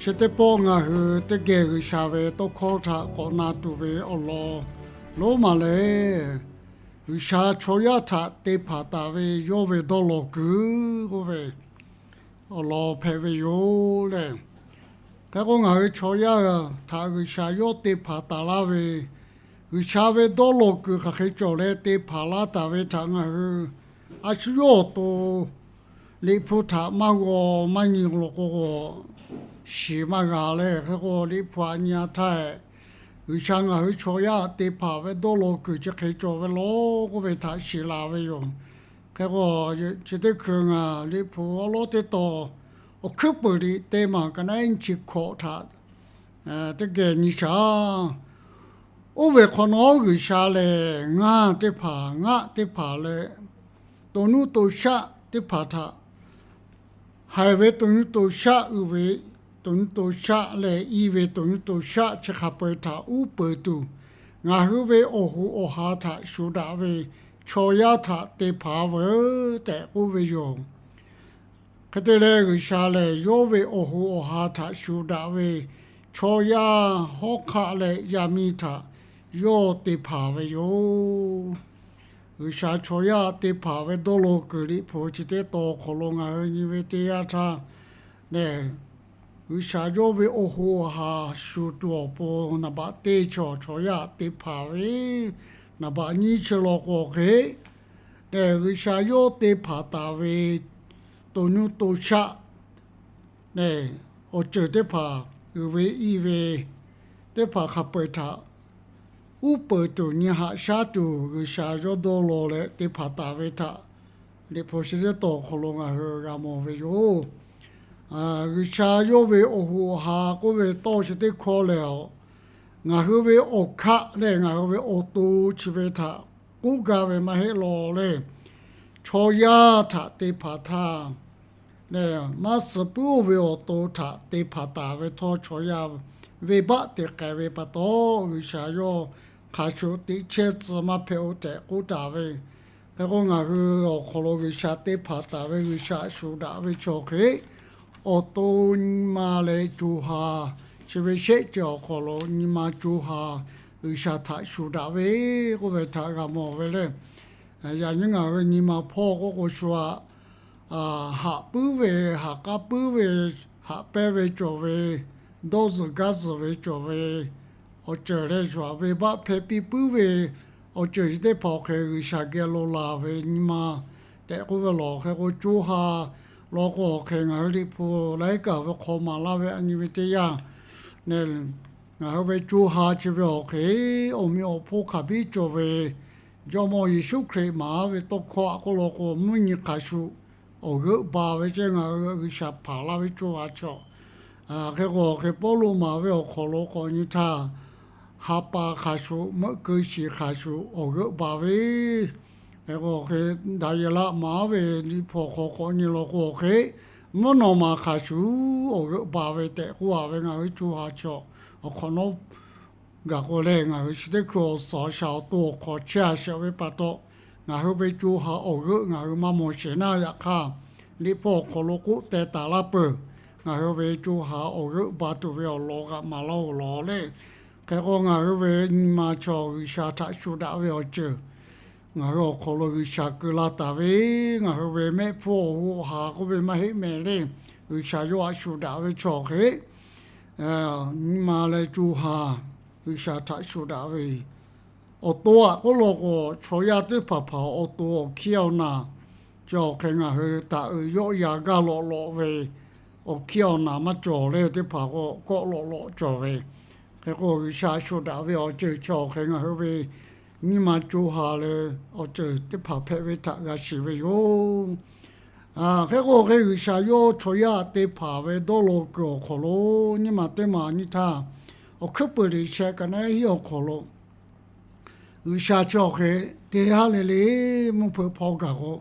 Chi teˇ pawˆ ngaˬ hui teˇ geh G'uiˬsha ve tawˇ hkawˇ htaꞈ k'awꞈ na tuˬ ve awˬ lawn lonˉ ma lehˬ, G'uiˬsha chaw yaˇ htaꞈ te hpanˍ taˍ ve yawˇ ve dawˇ law kuiˬ k'oˆ ve awˬ lawn hpehꞈ ve yoˬ lehˬ. Hk'e k'o, ngaˬ hui chaw yaˇ htaꞈ G'uiˬsha yawˇ te hpanˍ taˍ laˇ ve, G'uiˬsha ve dawˇ law kuiˬ hk'aˬ hk'e cawˬ leh te hpanˍ laˇ taˍ ve htaꞈ ngaˬ hui a shu yawˇ awˬ to Liꞈ hpu htaꞈ maˇ g'aw maˇ nyi law k'o, shiˍ maˇ g'a leh, hk'e k'o, Liꞈ hpu htaꞈ nyi-a htaˇ, G'uiˬsha ngaˬ hui chaw yaˇ te hpanˍ ve dawˇ law kuiˬ chi hk'e cawˬ ve law k'oˆ ve htaꞈ shiˍ la ve yoˬ. Hk'e k'o, chi teˇ hkui ngaˬ Liꞈ hpu awˉ lawˉ teˇ tawn awˬ hkuiˉ peuˬ liꞈ teˇ maˬ ka naˉ nyiˇ chi hkawꞈ htaꞈ teˇ geh nyi shaˍ. Oˇ ve hk'awꞈ nawˉ, G'uiˬsha lehˬ ngaˇ teˇ hpaˍ, ngaˆ teˇ hpaˍ leh to nuˇ to shaˆ teˇ hpaˍ htaꞈ haiˬ ve to nuˇ to shaˆ, uiˍ ve to nuˇ to shaˆ leh iˉ ve to nuˇ to shaˆ chi hk'a peu-eˬ htaꞈ uˉ peunˍ tuˬ, ngaˬ hui ve awˬ hoꞈ awˬ ha htaꞈ shuˍ daꞈ ve chaw yaˇ htaꞈ te hpanˍ veuˬ tehꞈ k'oˆ ve yoˬ. Hk'e te leh, G'uiˬsha lehˬ yawˇ ve awˬ hoꞈ awˬ ha htaꞈ shuˍ daꞈ ve chaw yaˇ hawˉ hk'aˆ leh yaˇ miˇ htaꞈ yawˇ te hpanˍ ve yoˬ. G'uiˬsha chaw yaˇ te hpanˍ ve dawˇ law kuiˬ Liꞈ hpu chi teˇ tawn awˬ hk'aw lo ngaˬ hui nyi ve teˇ yanˇ htaˇ lehˬ, G'uiˬsha yawˇ ve awˬ hoꞈ awˬ ha shuˍ tuˬ awˬ pon naˍ baꞈ teˇ chaw, chaw yaˇ te hpanˍ ve, naˍ baꞈ nyiˇ chi law k'o hk'e lehˬ, G'uiˬsha yawˇ te hpanˍ taˍ ve to nuˇ to shaˆ lehˬ, awˬ ceuˬ teˇ hpaˍ, uiˍ ve iˉ ve teˇ hpaˍ hk'a peu-eˬ htaꞈ uˉ peunˍ tuˬ, nyi haꞈ shaˉ tuˬ, G'uiˬsha yawˇ dawˇ law leh te hpanˍ taˍ ve htaꞈ Liꞈ hpu chi teˇ tawn awˬ hk'aw lo ngaˬ hui g'a mawˬ ve yoˬ. G'uiˬsha yawˇ ve awˬ hoꞈ awˬ ha k'oˆ ve tawˇ chi teˇ hkawˇ lehˬ, ngaˬ hui ve awˬ hkaˆ leh ngaˬ hui ve awˬ to chi ve htaꞈ k'oˆ gaˇ ve maˇ heˆ law leh, chaw yaˇ htaꞈ te hpanˍ htaˇ lehˬ, maˇ suh puiˉ-oˬ ve awˬ to htaꞈ te hpanˍ taˍ ve htawˇ, chaw yaˇ venˇbaˆ te k'ai ve pa taw, G'uiˬsha yawˇ hk'a shuˍ teꞈ chehˇ tcuh maˇ hpehꞈ-oˬ tehꞈ k'oˆ taˍ ve. Hk'e k'o, ngaˬ hui awˬ hk'aw lo G'uiˬsha te hpaˍ taˍ ve G'uiˬsha shuˍ daꞈ ve chaw hk'e, awˬ to nyi ma leh co ha, chi ve shehˆ ceuˬ awˬ hk'aw lo nyi ma co ha G'uiˬsha htaꞈ shuˍ daꞈ ve k'oˆ ve htaꞈ g'a mawˬ ve le. Yaꞈ nyi ngaˬ hui nyi ma hpawˇ k'oˆ k'o shu-aꞈ, haꞈ puiˉ ve, haꞈ k'aˉ puiˉ ve, haꞈ pehnˇ ve cawˬ ve, dawˇ zuhˬ gaˇ zuhˬ ve cawˬ ve, awˬ ceuˬ leh shu-aꞈ venˇbaˆ hpehˇ piˇ puiˉ ve, awˬ ceuˬ chi teˇ hpaˍ awˬ hk'e G'uiˬsha geh lo laˬ ve nyi ma tehꞈ k'oˆ ve lawˬ. Hk'e k'o, co ha law k'o awˬ hk'e ngaˬ hui Liꞈ hpu laiˉ kaꞈ ve hk'aw maˍ laˇ ve a nyi ve teˇ yanˇ, ngaˬ hui ve co ha chi ve awˬ hk'e awˬ meꞈ awˬ hponˇ hk'aˬ biˇ cawˬ ve, Jawˇmawˇ Yeˍsuˆ Hkriꞈ maˍ ve tawˇ hkawˇ aꞈ k'oˆ law k'o, mvuhˇ nyi hk'a shuˍ awˬ g'euˆ ba ve ceh ngaˬ hui G'uiˬsha hpanˍ laˇ ve co ha chaw. Hk'e k'o, hk'e Pawˇluꞈ maˍ ve awˬ hk'aw lo k'awꞈ nyi htaˇ, ha pa hk'a shuˍ, meuˆ keu shiˍ hk'a shuˍ awˬ g'euˆ ba ve, hk'e k'o, hk'e Daˍyeˍlaˆ maˍ ve Liꞈ hpu awˬ hk'aw k'awꞈ nyi law k'o hk'e, mvuhˇ naw ma hk'a shuˍ awˬ g'euˆ ba ve tehꞈ k'oˆ a ve ngaˬ hui co ha chaw awˬ hk'awꞈ nawˉ gaˬ k'o leh, ngaˬ hui chi teˇ hkui awˬ suhˍ awˬ shaˍ awˬ to awˬ hk'aw chehˇ a shehˍ ve pa taw, ngaˬ hui ve co ha awˬ g'euˆ ngaˬ hui maˇ mawˬ sheˍ naˇ. Yaꞈ hk'aˇ, Liꞈ hpu awˬ hk'aw lo k'oˆ teh taˍ laˇ peuˬ, ngaˬ hui ve co ha awˬ g'euˆ ba tuˬ ve awˬ lawn g'a maˍ laˇ-oˬ lawˬ leh, hk'e k'o, ngaˬ hui ve nyi ma chaw G'uiˬsha htaꞈ shuˍ daꞈ ve awˬ ceuˬ ngaˬ hui awˬ hk'aw lo G'uiˬsha keu la taˍ ve, ngaˬ hui ve mehˆ hpfuhˇ awˬ hoꞈ awˬ ha k'oˆ ve maˇ heˆ mehˍ le. G'uiˬsha yawˇ htaꞈ shuˍ daꞈ ve chaw hk'e, nyi ma leh co ha G'uiˬsha htaꞈ shuˍ daꞈ ve awˬ to aꞈ k'oˆ law k'o, chaw yaˇ teˇ hpaˍ hpaˍ awˬ to awˬ hkiˇ awˬ naˬ chi awˬ hk'e ngaˬ hui htaꞈ uiˍ yawˆ yan gaˇ lawꞈ lawꞈ ve awˬ hkiˇ awˬ naˬ maˇ cawˬ leh, teˇ hpaˍ k'o kawˆ lawꞈ lawꞈ cawˬ ve. Hk'e k'o, G'uiˬsha shuˍ daꞈ ve awˬ ceuˬ chi awˬ hk'e ngaˬ hui ve nyi ma co ha leh awˬ ceuˬ teˇ hpaˍ hpehꞈ ve htaꞈ g'a shiˍ ve yoˬ. Hk'e k'o, hk'e G'uiˬsha yawˇ chaw yaˇ te hpanˍ ve dawˇ law kuiˬ awˬ hk'aw lo nyiˇ maˬ teˇ maˬ nyi htaˇ, awˬ hkuiˉ peuˬ liꞈ sheh ka naˉ hiˉ awˬ hk'aw lo G'uiˬsha chi awˬ hk'e teˇ haˉ le le mvuhˇ hpeuꞈ hpaw gaˬ k'o,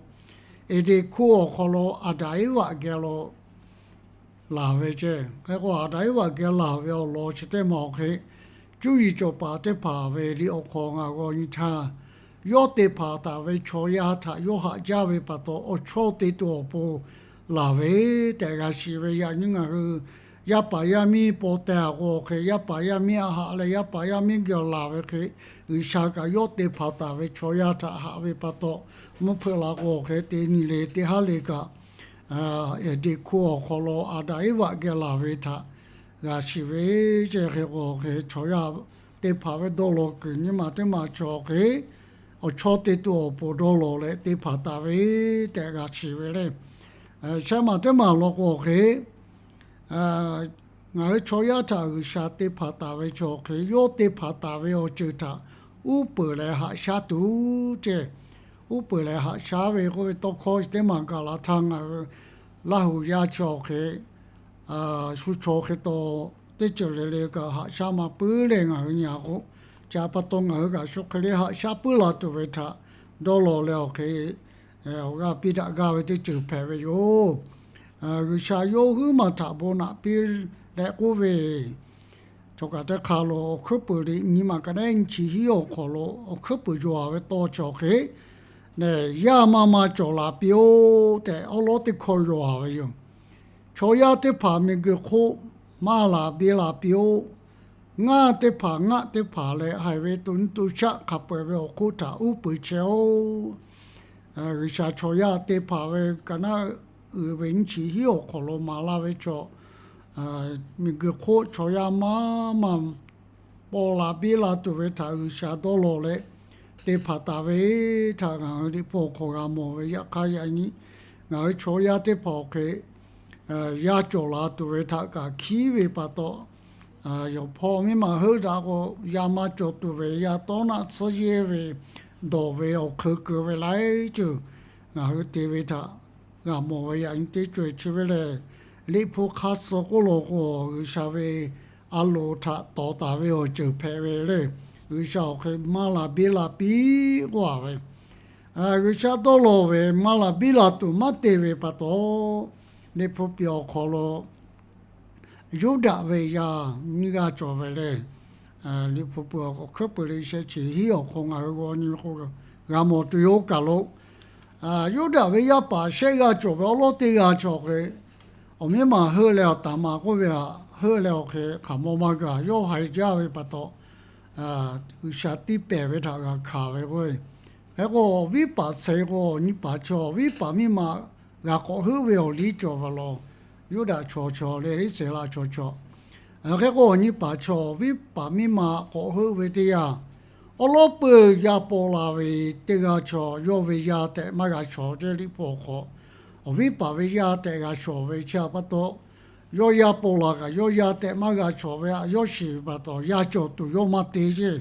Eˍdenˍ hkuˇ awˬ hk'aw lo Aˍdanˍ Eˇvaꞈ geh lo laˬ ve ceh. Hk'e k'o, Aˍdanˍ Eˇvaꞈ geh laˬ ve awˬ lawn chi teˇ maˬ awˬ hk'e, cuˇ yiˍ cawˬ paˍ teˇ hpaˍ ve liꞈ awˬ hk'aw ngaˬ g'aw nyi htaˇ, yawˇ te hpanˍ taˍ ve chaw yaˇ htaꞈ yawˇ haꞈ jaˇ ve pa taw, awˬ chawˇ te tuˬ awˬ pon laˬ ve tehꞈ g'a shiˍ ve. Yaꞈ nyi ngaˬ hui yaˇ paˍ yaˇ miˇ paw teh a k'o hk'e, yaˇ paˍ yaˇ miˇ a haꞈ leh yaˇ paˍ yaˇ miˇ gaˬ laˬ ve hk'e, G'uiˬsha kaꞈ yawˇ te hpanˍ taˍ ve chaw yaˇ htaꞈ haꞈ ve pa taw, mvuhˇ hpeuꞈ la k'o hk'e, teˇ nyi le teˇ haˉ le kaꞈ, Eˍdenˍ hkuˇ awˬ hk'aw lo Aˍdanˍ Eˇvaꞈ geh laˬ ve htaꞈ g'a shiˍ ve, chi hk'e k'o hk'e, chaw yaˇ te hpanˍ ve dawˇ law kuiˬ nyi ma teˇ maˬ cawˬ hk'e, awˬ chawˇ te tuˬ awˬ pon dawˇ law leh te hpanˍ taˍ ve tehꞈ g'a shiˍ ve le. Shehˆ maˬ teˇ maˬ law k'o hk'e, ngaˬ hui chaw yaˇ htaꞈ G'uiˬsha te hpanˍ taˍ ve chaw hk'e, yawˇ te hpanˍ taˍ ve awˬ ceuˬ htaꞈ uˉ peunˍ leh haꞈ shaˉ tuˬ ceh, uˉ peunˍ leh haꞈ shaˉ ve k'oˆ ve tawˇ hkawˇ chi teˇ maˬ gaˬ la htaˇ, ngaˬ hui Laˇ huˍ yaˇ chaw hk'e, shu chaw hk'e taw teˇ ceuˬ le le kaꞈ haꞈ shaˉ maˇ puiˉ leh ngaˬ hui nyi a k'o, ca pa taw ngaˬ hui kaꞈ shu hk'e le haꞈ shaˉ puiˉ la tuˬ ve htaꞈ dawˇ law leh awˬ hk'e, awˬ g'aˇ piˇ daꞈ gaˇ ve teˇ ceuˬ hpehꞈ ve yoˬ. G'uiˬsha yawˇ huiˉ maˬ htaꞈ bon naꞈ piˇ leh k'oˆ ve, chaw kaꞈ teˇ hk'aˇ lo awˬ hkuiˉ puiˍ liꞈ nyi ma ka neˉ nyi chi hiˉ awˬ hk'aw lo awˬ hkuiˉ puiˍ yaw a ve tawˇ cawˬ hk'e, yaˇ maˇ maˇ cawˬ la piˇ-oˆ tehꞈ awˉ lawˉ teˇ hkawˇ yaw a ve yoˬ. Chaw yaˇ teˇ hpaˍ miˬguiˬ hk'oˆ maˇ laˬ biˇ la piˇ-oˆ. Ngaˇ teˇ hpaˍ ngaˆ teˇ hpaˍ leh haiˬ ve to nyi to shaˆ hk'a peu-eˬ ve awˬ hk'oˆ htaꞈ uˉ peunˍ chehˇ-oˆ. G'uiˬsha chaw yaˇ te hpanˍ ve ka naˉ uiˍ ve nyiˇ chi hiˉ awˬ hk'aw lo maˍ laˇ ve chaw, miˬguiˬ hk'oˆ chaw yaˇ maˇ maˇ paw la biˇ la tuˬ ve htaꞈ G'uiˬsha dawˇ law leh te hpanˍ taˍ ve htaꞈ ngaˬ hui Liꞈ hpu awˬ hk'aw g'a mawˬ ve. Yaꞈ hk'aˇ yaꞈ nyi ngaˬ hui chaw yaˇ teˇ hpaˍ awˬ hk'e yaˇ cawˬ la tuˬ ve htaꞈ kaꞈ hkiˉ ve pa taw, yawˬ hpawˇ miˇ ma heuˆ daꞈ k'o, yaˇ maˇ cawˬ tuˬ ve yaˇ tawˉ naˆ tsuhˇ yehˇ ve dawˬ ve awˬ hk'eun keu ve laiˉ ceuˬ ngaˬ hui te ve htaꞈ g'a mawˬ ve. Yaꞈ nyi teˇ ceuˬ chi ve lehˬ, Liꞈ hpu hk'aˇ suh k'oˆ law k'o, G'uiˬsha ve a loˍ htaꞈ tawˍ taˍ ve awˬ ceuˬ hpehꞈ ve le. G'uiˬsha awˬ hk'e maˇ la biˇ la piˇ k'oˆ a ve, G'uiˬsha dawˇ law ve maˇ la biˇ la tuˬ maˇ te ve pa taw, Liꞈ hpu piꞈ awˬ hk'aw lo Yuˇdaꞈ ve yaˇ nyiˇ g'aˇ cawˬ ve le. Liꞈ hpu piꞈ awˬ hkuiˉ puiˍ le sheh chi hiˉ awˬ hk'aw ngaˬ hui g'aw nyi k'o, g'a mawˬ tuˬ yoˬ kaˬ lo, Yuˇdaꞈ ve yaˇ paˍ shehˆ g'aˇ cawˬ ve awˉ lawˉ teˇ g'aˇ cawˬ hk'e, awˬ miˇ ma heuˆ leh awˬ taˍ ma k'oˆ ve htaꞈ heuˆ leh awˬ hk'e hk'aˬ maw maˇ gaˬ yawˇ haiˬ jaˇ ve pa taw, G'uiˬsha tiˇ pehˍ ve htaꞈ g'a hkanˍ ve k'o, hk'e k'o awˬ viˉ paˍ shehˍ k'o awˬ nyi paˍ chaw awˬ viˉ paˍ miˇ ma g'a k'awꞈ heuˆ ve awˬ liˇ cawˬ ve law. Yuˇdaꞈ chaw chaw leh Iˉsaˍreˍlaˆ chaw chaw, hk'e k'o awˬ nyi paˍ chaw awˬ viˉ paˍ miˇ ma k'awꞈ heuˆ ve teˇ yanˇ, awˉ lawˉ peuˬ yaˇ paw la ve teˇ g'aˇ chaw yawˇ ve yaˇ tehꞈ maˇ g'a shawˍ ceh Liꞈ hpu awˬ hk'aw, awˬ viˉ paˍ ve yaˇ tehꞈ g'a shawˍ ve chi pa taw, yawˇ yaˇ paw la kaꞈ yawˇ yaˇ tehꞈ maˇ g'a shawˍ ve htaꞈ yawˇ shiˍ ve pa taw, yaˇ cawˬ tuˬ yawˇ maˇ te ceh.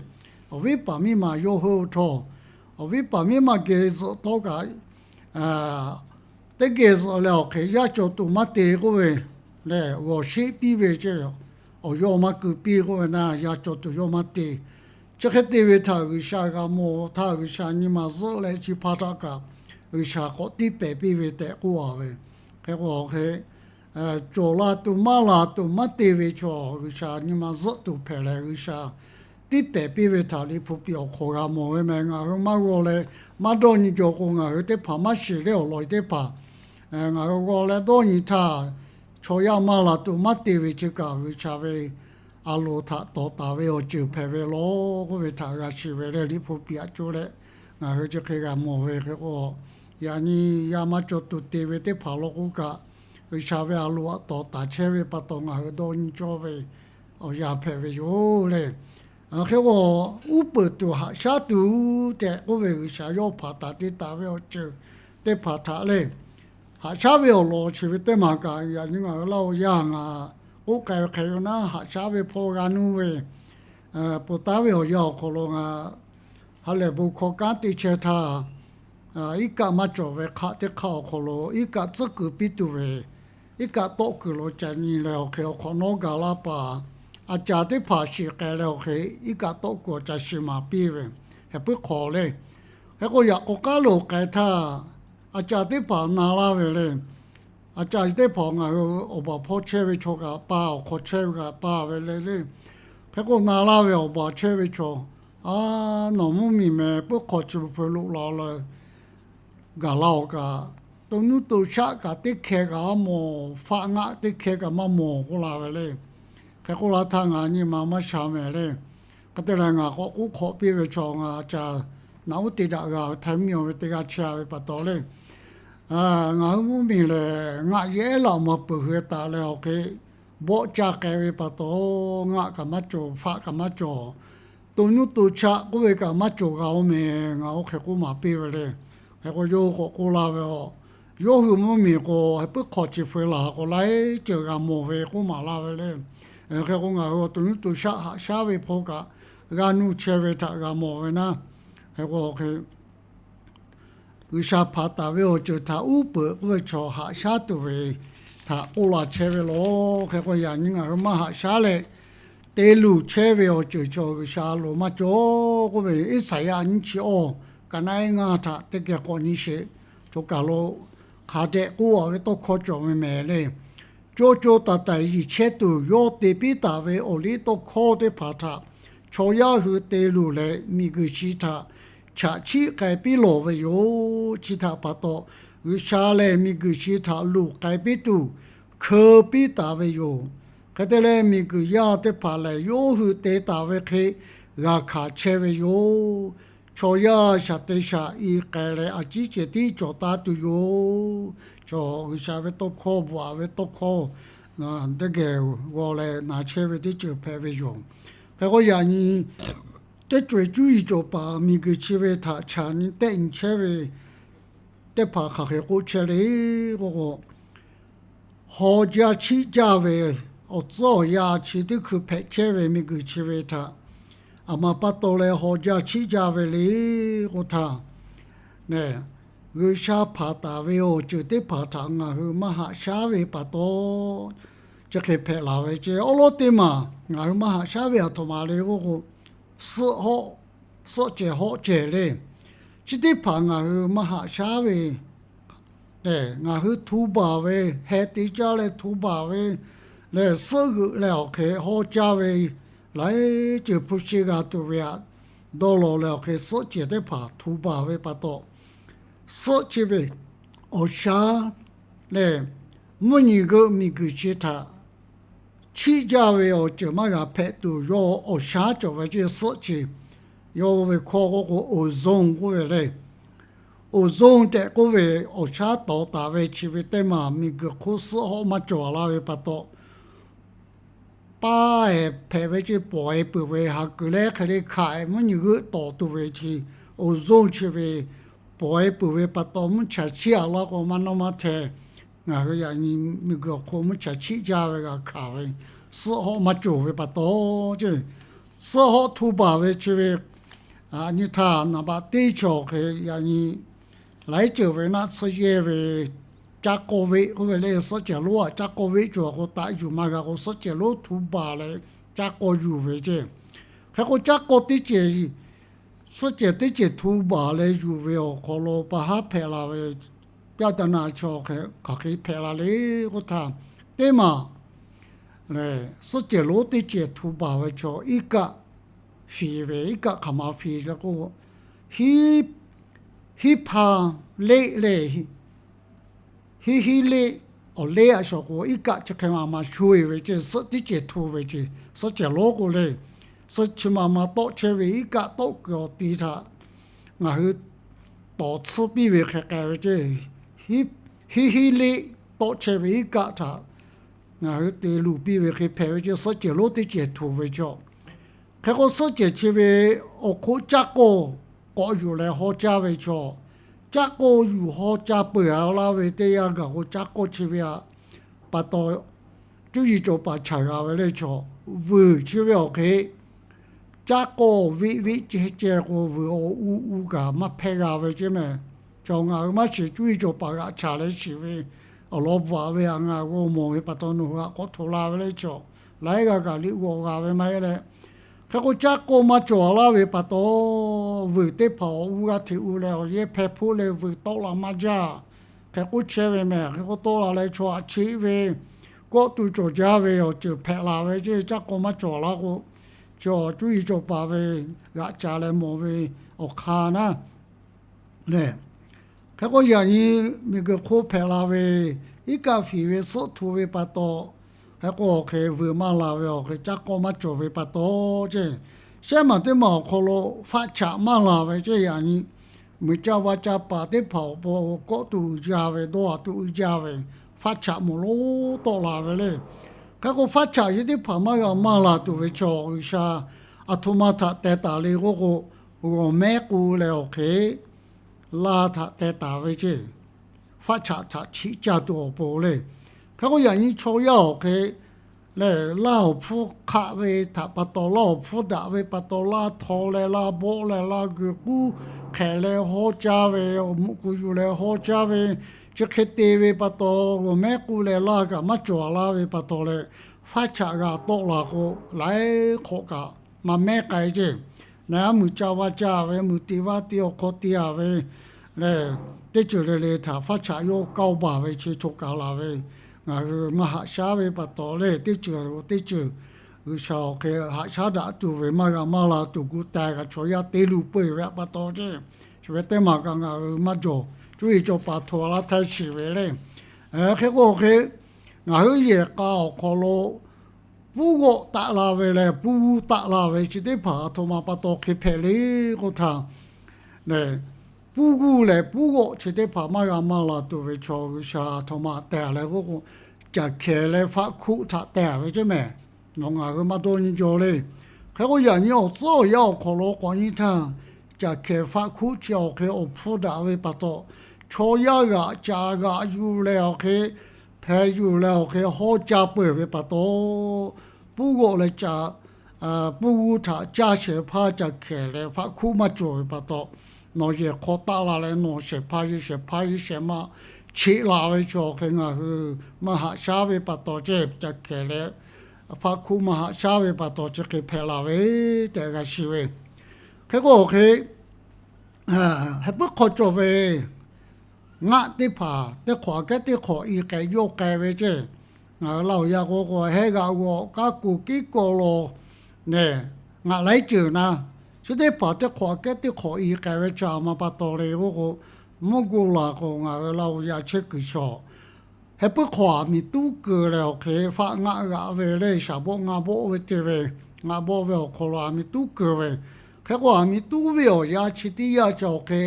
Awˬ viˉ paˍ miˇ ma yawˇ heuˆ htawˇ, awˬ viˉ paˍ miˇ ma geh zuhꞈ tawˇ kaꞈ teˇ geh zuhꞈ leh awˬ hk'e yaˇ cawˬ tuˬ maˇ te k'oˆ ve lehˬ, g'awˬ sheˆ piˇ ve ceh, awˬ yawˇ maˇ keu piˇ k'oˆ ve naˆ, yaˇ cawˬ tuˬ yawˇ maˇ te. Chi hk'e te ve htaꞈ G'uiˬsha g'a mawˬ htaˇ, G'uiˬsha nyi ma zuhˆ leh chi hpaˇ htaꞈ kaꞈ G'uiˬsha k'awꞈ tiˇ pehˍ piˇ ve tehꞈ k'oˆ a ve. Hk'e k'o hk'e, cawˬ la tuˬ maˇ la tuˬ maˇ te ve chaw G'uiˬsha nyi ma zuhˆ tuˬ hpehꞈ leh G'uiˬsha tiˇ pehˍ piˇ ve htaꞈ Liꞈ hpu piꞈ awˬ hk'aw g'a mawˬ ve meh. Ngaˬ hui maˇ g'aw leh maˇ dawˇ nyi jaw k'o, ngaˬ hui teˇ hpaˍ maˇ shiˍ leh awˬ lawn teˇ hpaˍ ngaˬ hui g'aw leh dawˇ nyi htaˇ, chaw yaˇ maˇ la tuˬ maˇ te ve chi kaꞈ G'uiˬsha ve a loˍ htaꞈ tawˍ taˍ ve awˬ ceuˬ hpehꞈ ve law k'oˆ ve htaꞈ g'a shiˍ ve leh Liꞈ hpu piꞈ aꞈ coˇ leh ngaˬ hui chi hk'e g'a mawˬ ve hk'e k'o, yaꞈ nyi yaˇ maˇ cawˬ tuˬ te ve teˇ hpaˍ law k'o kaꞈ, G'uiˬsha ve a loˍ htaꞈ tawˍ taˍ chehˇ ve pa taw ngaˬ hui dawˇ nyi cawˇ ve awˬ yanˇ hpehꞈ ve yoˬ le. Hk'e k'o, uˉ peunˍ tuˬ haꞈ shaˉ tuˬ tehꞈ k'oˆ ve G'uiˬsha yawˇ hpanˍ taˍ te taˍ ve awˬ ceuˬ teˇ hpaˍ htaꞈ le, haꞈ shaˉ ve awˬ lawn chi ve teˇ maˬ kaꞈ yaꞈ nyi ngaˬ hui Laˇ huˍ yaˇ ngaˬ k'oˆ k'ai ve hk'e yoˬ naˉ, haꞈ shaˉ ve hpawˇ g'a nuˇ ve, peuˬ taˉ ve awˬ yanˇ awˬ hk'aw lo ngaˬ ha lehˬ bon hkawˇ kanˉ te chehˇ htaˇ, iˉ kaˆ maˇ cawˬ ve hk'aˆ teˇ hk'aˆ awˬ hk'aw lo iˉ kaˆ tcuhˉ kuiˬ piˇ tuˬ ve, iˉ kaˆ tawˆ kuiˬ lo ca nyi leh awˬ hk'e awˬ hk'awꞈ nawˉ gaˬ laˇ paˍ a caˍ teˇ hpaˍ shiˍ k'ai leh awˬ hk'e iˉ kaˆ tawˆ kuiˬ awˬ ca shiˍ maˍ piˇ ve heh puiˉ hk'awꞈ le. Hk'e k'o yaꞈ k'o k'aˉ loˍ k'ai htaˇ, a caˍ teˇ hpaˍ na laˇ ve le. A caˍ teˇ hpaˍ ngaˬ hui awˬ baˬ hpawˇ chehˇ ve chaw kaꞈ pa, awˬ hk'aw chehˇ ve kaꞈ pa ve le le. Hk'e k'o na laˇ ve awˬ baˬ chehˇ ve chaw, a, nawˬ mvuhˇ miˬ meh puiˉ hk'aw chi beuꞈ hpeu loꞈ la le, gaˬ la awˬ kaꞈ to nuˇ to shaˆ kaꞈ teˇ hkeh kaꞈ maˇ mawˬ, faˆ ngaˆ teˇ hkeh kaꞈ maˇ mawˬ k'oˆ la ve le. Hk'e k'oˆ la htaˇ ngaˬ nyi ma maˇ sha mehˍ le. Hk'e te leh ngaˬ k'awꞈ k'oˆ hk'awꞈ piˇ ve chaw ngaˬ ca naꞈ uˉ te daꞈ g'a ve htaiˍ miˇ ve teˇ g'aˇ chehˇ ve pa taw le. Ngaˬ hui mvuhˇ miˬ lehˬ ngaˆ yehˉ laꞈ maˍ peuˬ hui taˍ leh awˬ hk'e bawˆ caˇ k'ai ve pa taw, ngaˆ kaꞈ maˇ cawˬ, faˆ kaꞈ maˇ cawˬ, to nuˇ to shaˆ k'oˆ ve kaꞈ maˇ cawˬ g'a oˇ mehˍ. Ngaˬ oˇ hk'e k'oˆ maˍ piˇ ve le. Hk'e k'o yawˇ hui k'awꞈ k'oˆ la ve a, yawˇ hui mvuhˇ miˬ k'o heh puiˉ hk'aw chi feu laˬ k'o laiˉ ceuˬ g'a mawˬ ve k'oˆ maˍ la ve le. Hk'e k'o ngaˬ hui awˬ to nuˇ to shaˆ haꞈ shaˉ ve hpawˇ kaꞈ g'a nuˇ chehˇ ve htaꞈ g'a mawˬ ve naˉ. Hk'e k'o hk'e G'uiˬsha hpanˍ taˍ ve awˬ ceuˬ htaꞈ uˉ peunˍ k'oˆ ve chaw haꞈ shaˉ tuˬ ve htaꞈ k'oˆ la chehˇ ve laˬ. Hk'e k'o yaꞈ nyi ngaˬ hui maˇ haꞈ shaˉ leh te luˬ chehˇ ve awˬ ceuˬ chaw G'uiˬsha loˍ maˇ cawˬ k'oˆ ve, Iˉsaˍyaˆ nyiˇ chi awˇ, ka naˉ eˉ ngaˇ htaꞈ teˇ geh k'awꞈ nyi sheˍ. Choˬ kaˬ lo hk'a dehꞈ k'oˆ a ve tawˇ hkawˇ cawˬ ve mehˍ le. Co co taiˍ taiˍ yiˬ chehˇ tuˬ yawˇ te piˇ taˍ ve awˬ liˇ tawˇ hkawˇ teˇ hpaˍ htaꞈ chaw yaˇ hui te luˬ leh miˬguiˬ chi htaꞈ chaꞈ chiˆ k'ai piˇ lawˬ ve yoˬ. Chi htaꞈ pa taw, G'uiˬsha lehˬ miˬguiˬ chi htaꞈ luˬ k'ai piˇ tuˬ hkeu piˇ taˍ ve yoˬ. Hk'e te leh miˬguiˬ yaˇ teˇ hpaˍ lehˬ yawˇ hui te taˍ ve hk'e g'a hkanˍ chehˇ ve yoˬ. Chaw yaˇ shaˍ te shaˍ i k'ai leh a ciˉ cehˬ tiˉ cawˬ taˍ tuˬ yoˬ. Chaw G'uiˬsha ve tawˇ hkawˇ bvuhꞈ a ve tawˇ hkawˇ teˇ geh g'aw leh na chehˇ ve teˇ ceuˬ hpehꞈ ve yoˬ. Hk'e k'o yaꞈ nyi teˇ co e cuˇ yiˍ cawˬ paˍ miˬguiˬ chi ve htaꞈ chaꞈ nyi tehˆ nyi chehˇ ve teˇ hpaˍ hk'aˬ hk'e k'oˆ chehˇ le k'o k'o, haw jaˇ chiˆ jaˇ ve awˬ tcuhˉ awˬ yanˇ chi teˇ hkui hpehꞈ chehˇ ve miˬguiˬ chi ve htaꞈ aˬ ma pa taw leh haw jaˇ chiˆ jaˇ ve le k'o htaˇ, G'uiˬsha hpanˍ taˍ ve awˬ ceuˬ teˇ hpaˍ htaꞈ ngaˬ hui maˇ haꞈ shaˉ ve pa taw, chi hk'e hpehꞈ laˬ ve ce. Awˉ lawˉ teˇ maˬ ngaˬ hui maˇ haꞈ shaˉ ve aˬ htoꞈ ma le k'o k'o, suhˆ hawˆ, suhˆ cehˬ hawˆ cehˬ le. Chi teˇ hpaˍ ngaˬ hui maˇ haꞈ shaˉ ve, ngaˬ hui htu baˬ ve, heh te caˇ leh htu baˬ ve lehˬ, suhˆ g'euꞈ leh awˬ hk'e haw caˇ ve laiˉ ceuˬ hpu shi g'a tuˬ ve aꞈ dawˇ law leh awˬ hk'e suhˆ cehˬ teˇ hpaˍ htu baˬ ve pa taw, suhˆ chi ve awˬ shaˉ lehˬ, mvuhˇ nyi g'euˆ miˬguiˬ chi htaꞈ chiˆ jaˇ ve awˬ ceuˬ maˇ g'a hpehꞈ tuˬ yawˇ awˬ shaˉ cawˬ ve ce. Suhˆ chi yawˇ ve hkawˇ k'oˆ k'o, ozone k'oˆ ve le. Ozone tehꞈ k'oˆ ve awˬ shaˉ tawˍ taˍ ve chi ve teˇ maˬ miˬguiˬ hk'oˆ suhˆ hawˆ maˇ cawˬ laˇ ve pa taw, paˇ e hpehꞈ ve ce, pawˍ e peuˬ ve ha kuiˬ leh hk'e le hkanˍ e mvuhˇ nyi g'euˆ tawˍ tuˬ ve chi, ozone chi ve pawˍ e peuˬ ve pa taw mvuhˇ chaˍ chiˇ a laˇ k'o maˇ nawˇ maˇ hteh. Ngaˬ hui yaꞈ nyi miˬguiˬ awˬ hk'oˆ mvuhˇ chaˍ chiˇ jaˇ ve g'a hkanˍ ve, suhˆ hawˆ maˇ cawˬ ve pa taw ce, suhˆ hawˆ htu baˬ ve chi ve nyi htaˇ naˍ baꞈ teˇ chaw hk'e yaꞈ nyi laiˉ ceuˬ ve naˆ tsuhˇ yehˇ ve caˇ k'aw veˆ k'oˆ ve le. Suhˆ cehˬ lonˉ aꞈ caˇ k'aw veˆ cawˬ k'o taꞈ yuˬ maˇ g'a k'o, suhˆ cehˬ lonˉ htu baˬ leh caˇ k'aw yuˬ ve ce. Hk'e k'o caˇ k'aw teˇ cehˬ, suhˆ cehˬ teˇ cehˬ htu baˬ leh yuˬ ve awˬ hk'aw lo pa haˉ hpehꞈ la ve pyaˇ taˍ naˍ chaw hk'aˬ hk'e hpehꞈ la le k'oˆ htaˇ, teˇ maˬ suhˆ cehˬ lonˉ teˇ cehˬ htu baˬ ve chaw iˉ kaˆ fiˍ ve, iˉ kaˆ hk'aˬ ma fiˍ le k'o, hiˉ, hiˉ hpa leˆ le, hiˉ hiˉ leˆ, awˬ leˆ aꞈ shawˍ k'o iˉ kaˆ chi hk'e maˬ maˬ sho e ve ce. Suhˆ teˇ cehˬ htu ve ce, suhˆ cehˬ lonˉ k'o le, suhˆ chi maˬ maˬ tawˆ chehˇ ve iˉ kaˆ tawˆ kuiˬ awˬ ti htaꞈ ngaˬ hui tawˍ tsuhˇ piˇ ve hk'e k'ai ve ce. Hiˉ hiˉ leˆ tawˆ chehˇ ve iˉ kaˆ htaꞈ ngaˬ hui te luˬ piˇ ve hk'e hpehꞈ ve ce. Suhˆ cehˬ lonˉ teˇ cehˬ htu ve chaw, hk'e k'o suhˆ cehˬ chi ve awˬ hk'oˆ caˇ k'awˇ k'awꞈ yuˬ leh haw caˇ ve chaw, caˇ k'awˇ yuˬ haw caˇ peuˬ a laˇ ve teˇ yanˇ gaˬ k'o caˇ k'awˇ chi ve aꞈ pa taw cuˇ yiˍ cawˬ paˍ chaˬ g'a ve le chaw, vuiˬ chi ve awˬ hk'e caˇ k'awˇ veˆ veˆ ceh ceh k'o vuiˬ awˬ u u kaꞈ maˇ hpehˇ g'a ve ce mehˍ. Chaw ngaˬ hui maˇ shiˍ cuˇ yiˍ cawˬ paˍ g'aꞈ chaˬ leh shiˍ ve awˬ lawn bvuhꞈ a ve aꞈ ngaˬ g'aw mawˬ ve pa taw nawˬ hui aꞈ k'awꞈ htoꞈ la ve le chaw, laiˉ g'aˇ kaꞈ liꞈ g'awˬ g'a ve maˇ heˆ leh, hk'e k'o caˇ k'awˇ maˇ cawˬ a laˇ ve pa taw, vuiˬ teˇ hpaˍ awˬ u g'a hteꞈ u leh awˬ yehˇ hpehˇ hpoˆ leh vuiˬ tawˆ la maˇ jaˇ. Hk'e k'oˆ chehˇ ve mehˍ. Hk'e k'o tawˆ la leh chaw aꞈ cheˆ ve, kawˆ tu cawˬ jaˇ ve awˬ ceuˬ hpehꞈ la ve ce. Caˇ k'awˇ maˇ cawˬ laˇ k'o, chaw cuˇ yiˍ cawˬ paˍ ve g'aꞈ ca leh mawˬ ve awˬ hk'aˇ naˉ lehˬ, Hk'e k'o, yaꞈ nyi miˬguiˬ hk'oˆ hpehꞈ la ve, iˉ kaˆ fiˍ ve suhˆ hto ve pa taw, hk'e k'o, awˬ hk'e vuiˬ maˇ la ve, awˬ hk'e caˇ k'awˇ maˇ cawˬ ve pa taw ceˇ, shehˉ maˬ teˇ maˬ awˬ hk'aw lo faˆ chaꞈ maˇ la ve ceˇ. Yaꞈ nyi muiˬ caˇ vaˇ caˇ paˍ teˇ hpaˍ awˬ pon kawˆ tuˬ uiˍ jaˇ ve, dawˇ haˍ tuˬ uiˍ jaˇ ve, faˆ chaꞈ mawˬ lonˉ tawˆ la ve le. Hk'e k'o, faˆ chaꞈ chi teˇ hpaˍ maˇ g'a maˇ la tuˬ ve chaw, G'uiˬsha aˬ htoꞈ ma htaꞈ teh taˍ le k'oˆ k'o, g'awˬ mehˉ k'u leh awˬ hk'e laˇ htaꞈ teh taˍ ve ceˇ. Faˆ chaꞈ htaꞈ chiˆ caˇ tuˬ awˬ pon le. Hk'e k'o, yaꞈ nyi chaw yaˇ awˬ hk'e lehˬ, laˇ awˬ hpfuhˇ hk'aˆ ve htaꞈ pa taw, laˇ awˬ hpfuhˇ daꞈ ve pa taw, laˇ htaw leh laˇ bawˆ leh laˇ gui k'uˉ hk'ehꞈ leh hawˉ caˇ ve, awˬ muꞈ ku yuˬ leh hawˉ caˇ ve, chi hk'e te ve pa taw, g'awˬ mehˉ k'u leh laˇ kaꞈ maˇ cawˬ laˇ ve pa taw leh, faˆ chaꞈ g'a tawˆ la k'o, laiˉ hk'awꞈ kaꞈ maˇ mehˉ k'ai ceˇ. Naˍ aˉ muiˬ caˇ vaˇ caˇ ve, muiˬ te vaˇ te awˬ hk'aw te a ve lehˬ, teˇ ceuˬ le le htaꞈ faˆ chaꞈ yawˇ kaoˇ baˬ ve chi choˬ kaˬ laˬ ve, ngaˬ hui maˇ haꞈ shaˉ ve pa taw lehˬ, teˇ ceuˬ teˇ ceuˬ G'uiˬsha awˬ hk'e haꞈ shaˉ daꞈ tuˬ ve maˇ g'a maˇ la tuˬ gu teh kaꞈ chaw yaˇ te luˬ peu eˬ ve pa taw ceˇ. Chi ve teˇ maˬ kaꞈ ngaˬ hui maˇ jawˬ, cuˇ yiˍ cawˬ paˍ htoꞈ a laˇ htaˇ shiˍ ve le. Hk'e k'o, awˬ hk'e ngaˬ hui yehˬ k'a awˬ hk'aw lo puˉ g'awˆ taˆ la ve leh puˉ g'uˇ taˆ la ve chi teˇ hpaˍ aˬ htoꞈ ma pa taw hk'e hpehꞈ le k'oˆ htaˇ, puˉ g'uˇ leh puˉ g'awˆ chi teˇ hpaˍ maˇ g'a maˇ la tuˬ ve chaw, G'uiˬsha aˬ htoꞈ ma teh leh k'oˆ k'o, caˬ hkehˍ leh faˆ hkuˆ htaꞈ teh ve ceˇ mehˍ. Nawˬ ngaˬ hui maˇ dawˇ nyi jaw le. Hk'e k'o, yaꞈ nyi awˬ tcuhˉ awˬ yanˇ awˬ hk'aw lo k'awꞈ nyi htaˇ, caˬ hkehˍ faˆ hkuˆ chi awˬ hk'e awˬ hpfuhˇ daꞈ ve pa taw, chaw yaˇ g'aꞈ caˍ g'aꞈ yuˬ leh awˬ hk'e hpeh yuˬ leh awˬ hk'e hawˉ caˇ peu eˬ ve pa taw, puˉ g'awˆ leh caˬ puˉ g'uˇ htaꞈ caˇ shehˍ hpaˇ caˬ hkehˍ leh faˆ hkuˆ maˇ cawˬ ve pa taw, nawˬ yehˬ hk'aw taˆ la leh nawˬ shehˍ hpaˇ yeˇ shehˍ hpaˇ yeˇ shehˍ ma cheꞈ la ve chaw hk'e ngaˬ hui maˇ haꞈ shaˉ ve pa taw ceˇ, caˬ hkehˍ leh faˆ hkuˆ maˇ haꞈ shaˉ ve pa taw chi hk'e hpehꞈ la ve tehꞈ g'a shiˍ ve. Hk'e k'o, awˬ hk'e heh puiˉ hk'aw cawˬ ve ngaˆ teˇ hpaˍ teˇ hk'awꞈ aꞈ kehˉ teˇ hk'awꞈ i k'ai yawˇ k'ai ve ceˇ. Ngaˬ hui Laˇ huˍ yaˇ k'o k'o, heh g'aꞈ g'awꞈ k'aˉ kuˬ kiˉ kawˆ law nehˬ, ngaˬ laiˉ ceuˬ na, chi teˇ hpaˍ teˇ hk'awꞈ aꞈ kehˉ teˇ hk'awꞈ i k'ai ve chi aˬ ma pa taw le k'oˆ k'o, mvuhˇ g'uˇ laˬ k'o, ngaˬ hui Laˇ huˍ yaˇ chehˇ kuiˬ shawˍ heh puiˉ hk'aw aˬ miˍ tuˉ keu leh awˬ hk'e faˆ ngaˆ g'aꞈ ve le, shaˍ bawˆ ngaˆ bawˆ ve te ve, ngaˆ bawˆ ve awˬ hk'aw lo aˬ miˍ tuˉ keu ve. Hk'e k'o, aˬ miˍ tuˉ ve awˬ yanˇ chi teˇ yanˇ chi awˬ hk'e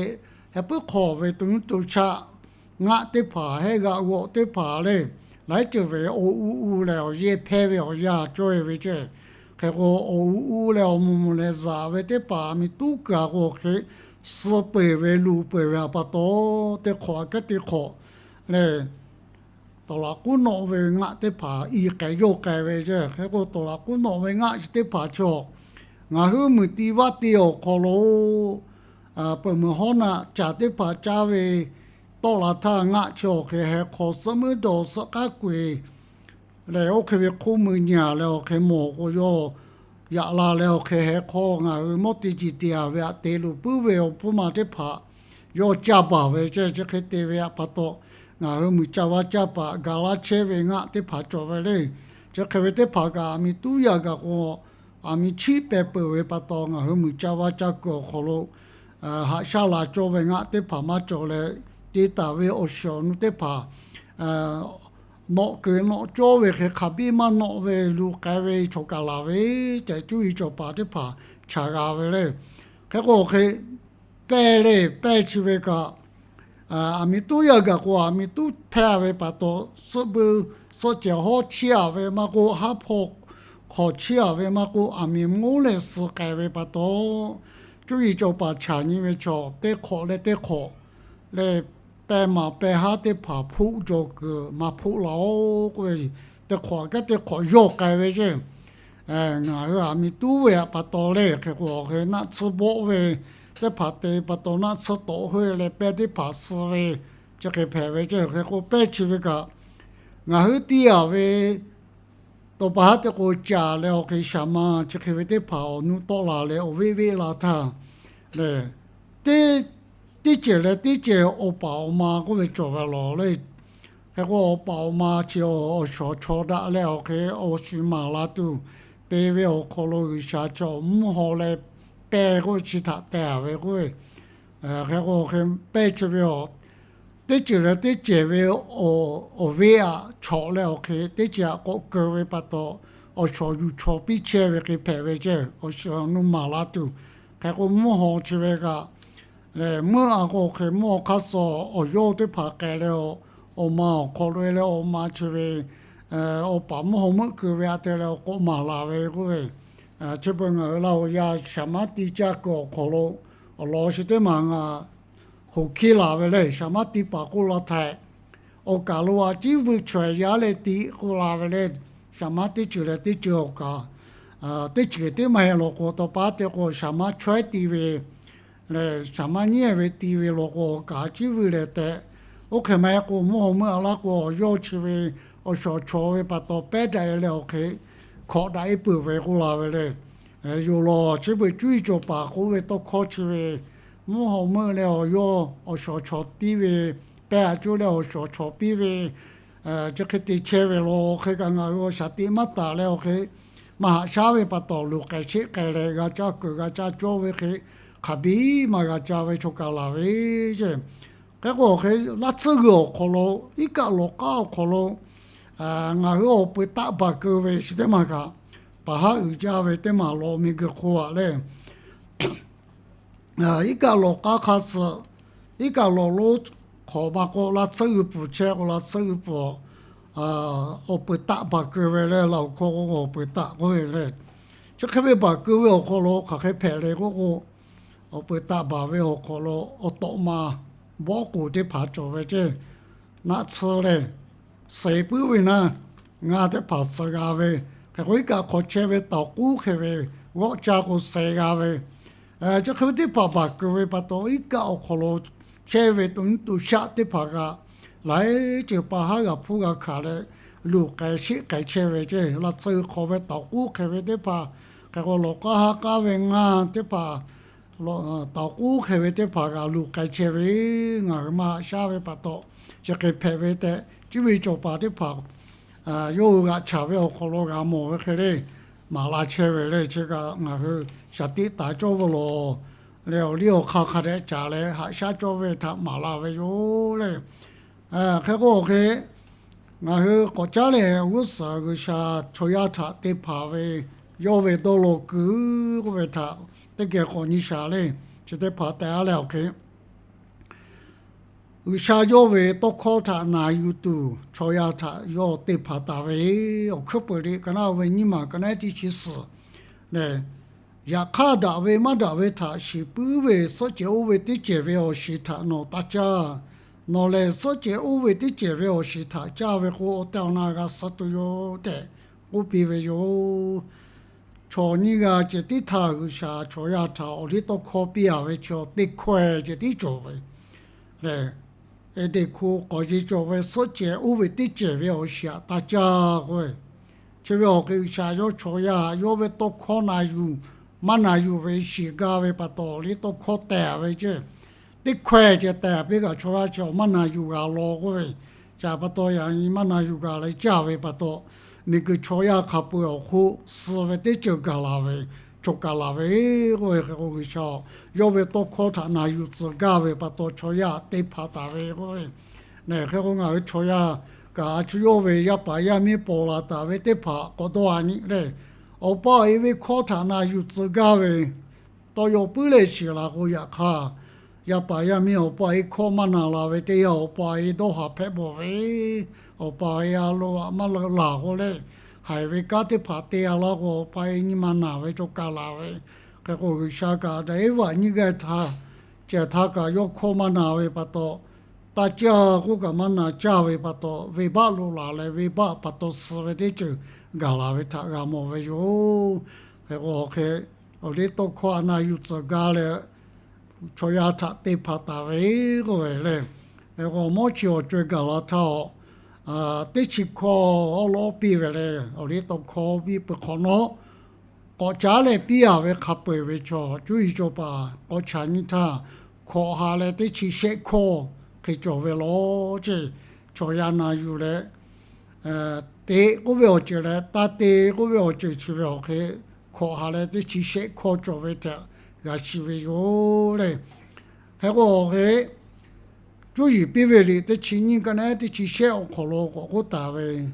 heh puiˉ hk'aw ve to nuˇ to chaˆ ngaˆ teˇ hpaˍ heh g'aꞈ g'awꞈ teˇ hpaˍ le, laiˉ ceuˬ ve awˬ u u leh awˬ yehˇ hpehˇ ve awˬ yanˇ cawˇ e ve ceˇ. Hk'e k'o, awˬ u u leh awˬ moˍ moˍ leh zaꞈ ve teˇ hpaˍ aˬ miˍ tuˉ keu a k'o, awˬ hk'e suh peu eˬ ve luˬ peu eˬ ve pa taw, teˇ hk'awꞈ aꞈ kehˉ teˇ hk'awꞈ le, tawˍ laꞈ k'uˉ nawˆ ve ngaˆ teˇ hpaˍ i k'ai yawˇ k'ai ve ceˇ. Hk'e k'o, tawˍ laꞈ k'uˉ nawˆ ve ngaˆ chi teˇ hpaˍ chaw ngaˬ hui muiˬ ti vaˇ ti awˬ hk'aw lo peuˬ meuˬ hawˉ naˆ caˬ teˇ hpaˍ caˇ ve tawˆ la htaˇ, ngaˆ chi awˬ hk'e heh hk'aw suhˆ meuˇ dawˬ suhˆ k'aˉ kuˬ e leh, oˇ hk'e ve hk'oˆ mui nyi a leh awˬ hk'e mawˬ k'o, yawˇ yaꞈ la leh awˬ hk'e heh hk'aw ngaˬ hui mawˇ te jiˬ te a ve aꞈ te luˬ puiˉ ve awˬ pfuhˇ ma teˇ hpaˍ yawˇ caˇ baˬ ve ceˇ. Chi hk'e te ve aꞈ pa taw, ngaˬ hui muiˬ caˇ vaˇ caˇ paˍ gaˬ laˇ chehˇ ve ngaˆ teˇ hpaˍ cawˬ ve le. Chi hk'e ve teˇ hpaˍ kaꞈ aˬ miˍ tuˉ yaˇ gaˬ k'o, aˬ miˍ chiˆ peh peuˬ ve pa taw, ngaˬ hui muiˬ caˇ vaˇ caˇ kuiˬ awˬ hk'aw lo haꞈ shaˉ la cawˇ ve ngaˆ teˇ hpaˍ maˇ cawˬ leh, te taˍ ve awˬ shiˍ awˬ nu teˇ hpaˍ nawꞈ kuiˬ nawꞈ cawˇ ve hk'e hk'a biˇ maˇ nawꞈ ve luˬ k'ai ve chaw kaˬ laˬ ve tehꞈ, cuˇ yiˍ cawˬ paˍ teˇ hpaˍ chaˬ g'a ve le. Hk'e k'o, awˬ hk'e pehˇ le, pehˇ chi ve kaꞈ, aˬ miˍ tuˉ yaˇ gaˬ k'o, aˬ miˍ tuˉ hpehˇ ve pa taw, suhˆ beu suhˆ cehˬ hawˉ chiˇ a ve maˇ k'oˆ, haˉ hpawˇ hk'awꞈ chiˇ a ve maˇ k'oˆ, aˬ miˍ mvuhˇ leh suh k'ai ve pa taw, cuˇ yiˍ cawˬ paˍ chaˬ nyi ve chaw teˇ hk'awꞈ leh teˇ hk'awꞈ leh pehˇ maˍ pehˇ haˉ teˇ hpaˍ hpoˆ jaw kuiˬ maˇ hpoˆ laˇ oˬ k'oˆ ve, teˇ hk'awꞈ aꞈ kehˉ teˇ hk'awꞈ yawˇ k'ai ve ceˇ. Ngaˬ hui aˬ miˍ tuˉ ve aꞈ pa taw le, hk'e k'o, awˬ hk'e naˆ tsuhˇ bawˆ ve teˇ hpaˍ te pa taw, naˆ tsuhˇ tawꞈ heuˆ leh pehˇ teˇ hpaˍ suh ve, chi hk'e hpehꞈ ve ceˇ. Hk'e k'o, pehˇ chi ve kaꞈ, ngaˬ hui te a ve tawˍ pa haˉ te k'o caˍ leh awˬ hk'e shaˍ ma chi hk'e ve teˇ hpaˍ awˬ nu tawˆ la leh awˬ veˆ veˆ la htaˇ le, teˇ cehˬ leh teˇ cehˬ awˬ paˍ awˬ ma k'oˆ ve cawˬ ve lawˬ le. Hk'e k'o, awˬ paˍ awˬ ma chi awˬ shawˍ chaw daꞈ leh awˬ hk'e awˬ shiˍ maˍ la tuˬ te ve awˬ hk'aw lo G'uiˬsha chaw mvuhˇ haw leh pehˇ k'oˆ ve chi htaꞈ te a ve k'oˆ ve, hk'e k'o, awˬ hk'e pehˇ chi ve awˬ teˇ ceuˬ leh teˇ ceuˬ ve awˬ, awˬ venˇ aꞈ chawꞈ leh awˬ hk'e teˇ ceuˬ aꞈ k'awꞈ keu ve pa taw, awˬ shawˍ yuˬ chaw piˇ chehˇ ve hk'e hpehꞈ ve ceˇ. Awˬ shawˍ nuˇ maˍ la tuˬ, hk'e k'o mvuhˇ haw chi ve kaꞈ lehˬ, meuˇ a k'o hk'e mvuhˇ haw hk'aˇ suh awˬ yawˇ teˇ hpaˍ k'ai leh, awˬ ma awˬ hk'aw lo e leh awˬ ma chi ve awˬ paˍ mvuhˇ haw meuˆ keu ve aꞈ te leh awˬ k'awꞈ maˍ laˬ ve k'oˆ ve, chi beuꞈ ngaˬ hui Laˇ huˍ yaˇ shaˍ maˉ tiˇ caˇ kuiˬ awˬ hk'aw lo awˬ lawn chi teˇ maˬ ngaˬ hoꞈ hkiˇ laˬ ve le. Shaˍ maˉ tiˇ paˍ k'oˆ la htaiˍ, awˬ kaˍ lo a ciˉ vuiˇ chaweh yaˇ leh tiꞈ k'oˆ la ve le. Shaˍ maˉ teˇ ceuˬ leh teˇ ceuˬ awˬ kaˍ teˇ ceuˬ teˇ maˇ heˆ law k'o, taw paˉ te k'o shaˍ maˉ chaweh ti ve lehˬ, shaˍ maˉ nyiˇ ve ti ve law k'o, awˬ kaˍ ciˉ vuiˇ leh tehꞈ. Oˇ hk'e maˇ heˆ k'o, mvuhˇ haw meuˆ a laˇ k'o, awˬ yawˇ chi ve awˬ shawˍ chaw ve pa taw pehˉ daꞈ e leh awˬ hk'e hkawꞈ daꞈ e peuˬ ve k'oˆ la ve le. Yoˬ law, chi beuꞈ cuˇ yiˍ cawˬ paˍ k'oˆ ve tawˇ hkawˇ chi ve mvuhˇ haw meuˆ leh awˬ yawˇ awˬ shawˍ chaw tiˉ ve pehˉ a cuˇ leh awˬ shawˍ chaw piˇ ve chi hk'e te chehˇ ve law. Hk'e kaꞈ ngaˬ hui awˬ shaˍ tiꞈ maˇ taˍ leh awˬ hk'e maˇ haꞈ shaˉ ve pa taw, luˬ k'ai sheˆ k'ai leh g'a caˇ kuiˬ g'a caˇ cawˇ ve hk'e hk'aˬ biˇ maˇ g'a caˇ ve chaw kaˬ laˬ ve ceˇ. Hk'e k'o awˬ hk'e laˇ tsuhˇ g'uiˬ awˬ hk'aw lo, iˉ kaˆ lawˬ k'aˉ awˬ hk'aw lo ngaˬ hui awˬ peuˬ taˆ baˬ keu ve chi teˇ maˬ kaꞈ, paˍ haˉ uiˍ jaˇ ve teˇ maˬ law miˬ guiˬ hk'oˆ a lehˬ, iˉ kaˆ lawˬ k'aˉ hk'a suh, iˉ kaˆ lawˬ lonˉ hk'awꞈ ma k'o, laˇ tsuhˇ g'uiˬ pfuhˍ chehˇ k'o, laˇ tsuhˇ g'uiˬ pfuhˍ awˬ peuˬ taˆ baˬ keu ve leh, laˬ awˬ hkawˇ k'o awˬ peuˬ taˆ k'oˆ ve leh, chi hk'e ve baˬ keu ve awˬ hk'aw lo hk'aˬ hk'e hpehꞈ le k'oˆ k'o, awˬ peuˬ taˆ baˬ ve awˬ hk'aw lo awˬ tawꞈ ma bawˆ k'oˍ teˇ hpaˍ cawˬ ve ceˇ. Naˆ tsuhˇ lehˬ, suh puiˉ ve naˆ, ngaˇ teˇ hpaˍ suh g'a ve, hk'e k'o iˉ kaˆ hk'aw chehˇ ve tawˍ k'uˉ hk'e ve g'awˆ caˇ k'o suh g'a ve, chi hk'e ve teˇ hpaˍ baˬ keu ve pa taw, iˉ kaˆ awˬ hk'aw lo chehˇ ve to nuˇ to shaˆ teˇ hpaˍ kaꞈ, laiˉ ceuˬ pa haˉ g'a hpuˇ g'a hkanˍ leh, luˬ k'ai sheˆ k'ai chehˇ ve ceˇ. Laˇ tsuhˇ g'uiˬ hk'aw ve tawˍ k'uˉ hk'e ve teˇ hpaˍ, hk'e k'o lawˬ k'aˉ haˉ k'aˉ ve ngaˇ teˇ hpaˍ, tawˍ k'uˉ hk'e ve teˇ hpaˍ kaꞈ luˬ k'ai chehˇ ve, ngaˬ hui maˇ haꞈ shaˉ ve pa taw, chi hk'e hpehꞈ ve tehꞈ, cuˇ ve cawˬ paˍ teˇ hpaˍ yawˇ hui g'aꞈ chaˍ ve awˬ hk'aw lo g'a mawˬ ve hk'e le, maˍ la chehˇ ve le. Chi kaꞈ ngaˬ hui shaˍ tiꞈ taˍ cawˇ ve law leh, awˬ liˇ awˬ hk'aˇ hk'a dehꞈ caˍ leh haꞈ shaˉ cawˇ ve htaꞈ maˍ la ve yoˬ le. Hk'e k'o awˬ hk'e ngaˬ hui k'awꞈ caˉ leh, g'uˇ suhˍ G'uiˬsha chaw yaˇ htaꞈ te hpanˍ ve yawˇ ve dawˇ law kuiˬ k'oˆ ve htaꞈ teˇ geh k'awꞈ nyi shaˍ le. Chi teˇ hpaˍ tehꞈ a leh awˬ hk'e, G'uiˬsha yawˇ ve tawˇ hkawˇ htaꞈ na yuˬ tuˬ chaw yaˇ htaꞈ yawˇ te hpanˍ taˍ ve, awˬ hkuiˉ peuˬ liꞈ ka naˉ ve nyiˇ maˬ ka naˉ teˇ chi suhˍ lehˬ, yaꞈ hk'aˇ daꞈ ve maˇ daꞈ ve htaꞈ shiˍ puiˉ ve suhˆ cehˬ oˇ ve teˇ cehˬ ve awˬ shiˍ htaꞈ nawˬ taˇ caˇ. Nawˬ lehˬ suhˆ cehˬ oˇ ve teˇ cehˬ ve awˬ shiˍ htaꞈ caˇ ve k'o, awˬ tehˬ awˬ na g'a suh tuˬ yoˬ tehꞈ k'oˆ piˇ ve yoˬ. Chaw nyiˇ g'aˇ ceh tiˉ htaˇ G'uiˬsha chaw yaˇ htaꞈ awˬ liˇ tawˇ hkawˇ piˇ a ve chaw teˇ hkawehˇ ceh tiˉ cawˬ ve lehˬ, Eˍdenˍ hk'oˆ k'awꞈ yeˬ cawˬ ve suhˆ cehˬ oˇ ve teˇ cehˬ ve awˬ shiˍ htaꞈ taˇ caˇ k'oˆ ve, chi ve awˬ hk'e G'uiˬsha yawˇ chaw yaˇ yawˇ ve tawˇ hkawˇ na yuˬ maˇ na yuˬ ve shiˍ gaˇ ve pa taw, awˬ liˇ tawˇ hkawˇ tehˬ ve ceˇ. Teˇ hkawehˇ ceh tehˬ piˇ kaꞈ chaw yaˇ chi awˬ maˇ na yuˬ g'a law k'oˆ ve, chi pa taw yaꞈ nyi maˇ na yuˬ g'a leh caˇ ve pa taw, miˬguiˬ chaw yaˇ hk'a peu-eˬ awˬ hk'oˆ suh ve teˇ ceuˬ gaˬ la ve, cawˬ kaˬ la ve k'oˆ ve hk'e k'o, G'uiˬsha yawˇ ve tawˇ hkawˇ htaꞈ na yuˬ tcuh gaˇ ve pa taw chaw yaˇ te hpanˍ taˍ ve k'oˆ ve, nehˬ hk'e k'o ngaˬ hui chaw yaˇ kaꞈ a chu yawˇ ve yaˇ paˍ yaˇ miˇ paw la taˍ ve teˇ hpaˍ k'awꞈ dawˇ a nyi lehˬ, awˬ pa awˬ e ve hkawˇ htaꞈ na yuˬ tcuh gaˇ ve tawˇ yaw puiˉ leh shiˍ la k'o, yaꞈ hk'aˇ yaˇ paˍ yaˇ miˇ awˬ pa awˬ e hkawˇ maˇ na la ve teˇ yanˇ, awˬ pa awˬ e dawˇ haˍ hpehꞈ bawˬ ve, awˬ pa awˬ e a lo aꞈ maˇ laˬ k'o leh, haiˬ ve kanˉ teˇ hpaˍ te a laˇ k'o, awˬ pa awˬ e nyi ma naˬ ve cawˬ kaˬ la ve, hk'e k'o G'uiˬsha kaꞈ daꞈ iˉ vaꞈ nyiˇ g'aˇ htaˇ cehˬ htaˇ kaꞈ yawˇ hkawˇ maˇ na ve pa taw, taˇ caˇ k'oˆ kaꞈ maˇ na caˇ ve pa taw, venˇbaˆ lo laˬ leh venˇbaˆ pa taw suh ve teˇ ceuˬ gaˬ la ve htaꞈ g'a mawˬ ve yoˬ. Hk'e k'o hk'e, awˬ liˇ tawˇ hkawˇ htaꞈ na yuˬ tcuh gaˇ leh chaw yaˇ htaꞈ te hpanˍ taˍ ve k'oˆ ve lehˬ, hk'e k'o mawˇ chi awˬ co-e gaˬ la htaˇ, teˇ chi hkawˇ awˉ lawˉ piˇ ve lehˬ, awˬ liˇ tawˇ hkawˇ piˇ peuˬ hk'awꞈ nawˉ, k'awꞈ caˉ leh piˇ a ve hk'a peu-eˬ ve chaw cuˇ yiˍ cawˬ paˍ k'awꞈ chaꞈ nyi htaˇ, hkawꞈ ha leh teˇ chi shehˆ hkawˇ hk'e cawˬ ve law ceˇ. Chaw yaˇ na yuˬ leh, teꞈ k'oˆ ve awˬ ceuˬ leh taˇ te k'oˆ ve awˬ ceuˬ chi ve awˬ hk'e, hkawꞈ ha leh teˇ chi shehˆ hkawˇ cawˬ ve htaꞈ g'a shiˍ ve yoˬ lehˬ. Hk'e k'o awˬ hk'e, Cuˇ yiˍ piˇ ve liꞈ teˇ chi nyiˇ ka naˉ teˇ chi shehˆ awˬ hk'aw lo k'awꞈ k'oˆ taˍ ve,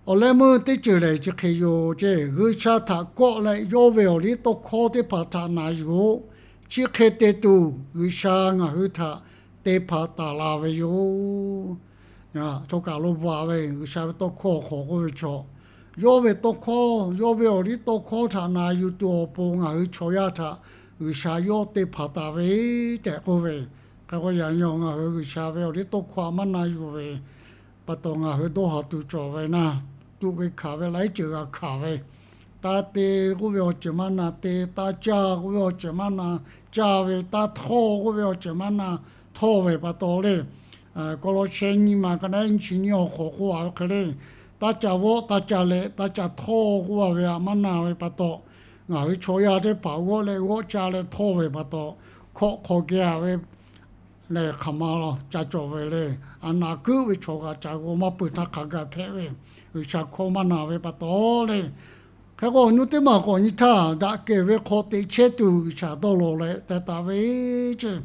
awˬ leh meuˇ teˇ ceuˬ lehˬ chi hk'e yoˬ ceˇ. G'uiˬsha htaꞈ kawˆ leh yawˇ ve awˬ liˇ tawˇ hkawˇ teˇ hpaˍ htaꞈ na yuˬ-oꞈ. Chi hk'e te tuˬ, G'uiˬsha ngaˬ hui htaꞈ te hpanˍ taˍ la ve yoˬ. Chaw kaˬ lo bvuhꞈ ve G'uiˬsha ve tawˇ hkawˇ awˬ hk'aw k'oˆ ve chaw, yawˇ ve tawˇ hkawˇ, yawˇ ve awˬ liˇ tawˇ hkawˇ htaꞈ na yuˬ tuˬ awˬ pon ngaˬ hui chaw yaˇ htaꞈ G'uiˬsha yawˇ te hpanˍ taˍ ve tehꞈ k'oˆ ve. Hk'e k'o, yaꞈ nyi ngaˬ hui G'uiˬsha ve awˬ liˇ tawˇ hkawˇ maˇ na yuˬ ve pa taw, ngaˬ hui dawˇ haˍ tuˬ cawˬ ve naˇ, tuꞈ ve hkanˍ ve laiˉ ceuˬ g'a hkanˍ ve, taˇ te k'oˆ ve awˬ ceuˬ maˇ na te, taˇ caˇ k'oˆ ve awˬ ceuˬ maˇ na caˇ ve, taˇ htawˇ k'oˆ ve awˬ ceuˬ maˇ na htawˇ ve pa taw le. Kawˇlawˇsehˇ nyiˇ ma ka naˉ nyiˇ chi nyiˇ awˬ hk'aw k'oˆ a ve hk'e le, taˇ ca vawˆ, taˇ ca leh, taˇ ca htawˇ k'oˆ a ve htaꞈ maˇ na ve pa taw, ngaˬ hui chaw yaˇ teˇ hpaˍ g'awˆ leh g'awˆ ca leh htawˇ ve pa taw, hkawꞈ hk'aw geh a ve lehˬ hk'aˬ ma la ca cawˬ ve le. A naˍ kuiˉ ve chaw g'a ca g'aw maˇ peuˬ htaˇ hk'a gaˬ hpehꞈ ve, G'uiˬsha hkawˇ maˇ na ve pa taw le. Hk'e k'o, awˬ nu teˇ maˬ k'awꞈ nyi htaˇ, daꞈ kehˬ ve hk'aw teꞈ chehˇ tuˬ G'uiˬsha dawˇ law leh teh taˍ ve ceˇ.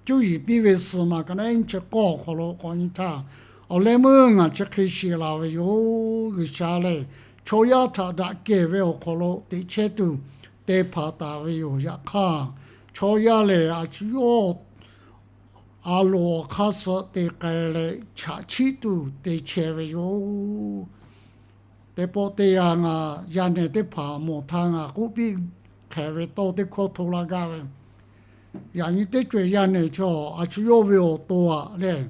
Cuˇ yiˍ piˇ ve suhˍ maˬ ka naˉ nyiˇ chi k'awˇ awˬ hk'aw lo k'awꞈ nyi htaˇ, awˬ leh meuˇ ngaˬ chi hk'e shiˍ laˬ ve yoˬ. G'uiˬsha lehˬ, chaw yaˇ htaꞈ daꞈ kehˬ ve awˬ hk'aw lo teꞈ chehˇ tuˬ te hpanˍ taˍ ve yoˬ. Yaꞈ hk'aˇ, chaw yaˇ lehˬ a shu yawˇ a loˍ awˬ hk'aˇ suh te k'ai leh chaꞈ chiˆ tuˬ te chehˇ ve yoˬ. Teˇ pawˆ teˇ yanˇ ngaˬ yaˇ nehˬ teˇ hpaˍ mawˬ htaˇ ngaˬ k'oˆ piˇ hk'ehꞈ ve tawˇ teˇ hkawˇ hto la gaˇ ve, yaꞈ nyi teˇ cawehˬ yaˇ nehˬ chaw a shu yawˇ ve awˬ to aꞈ lehˬ,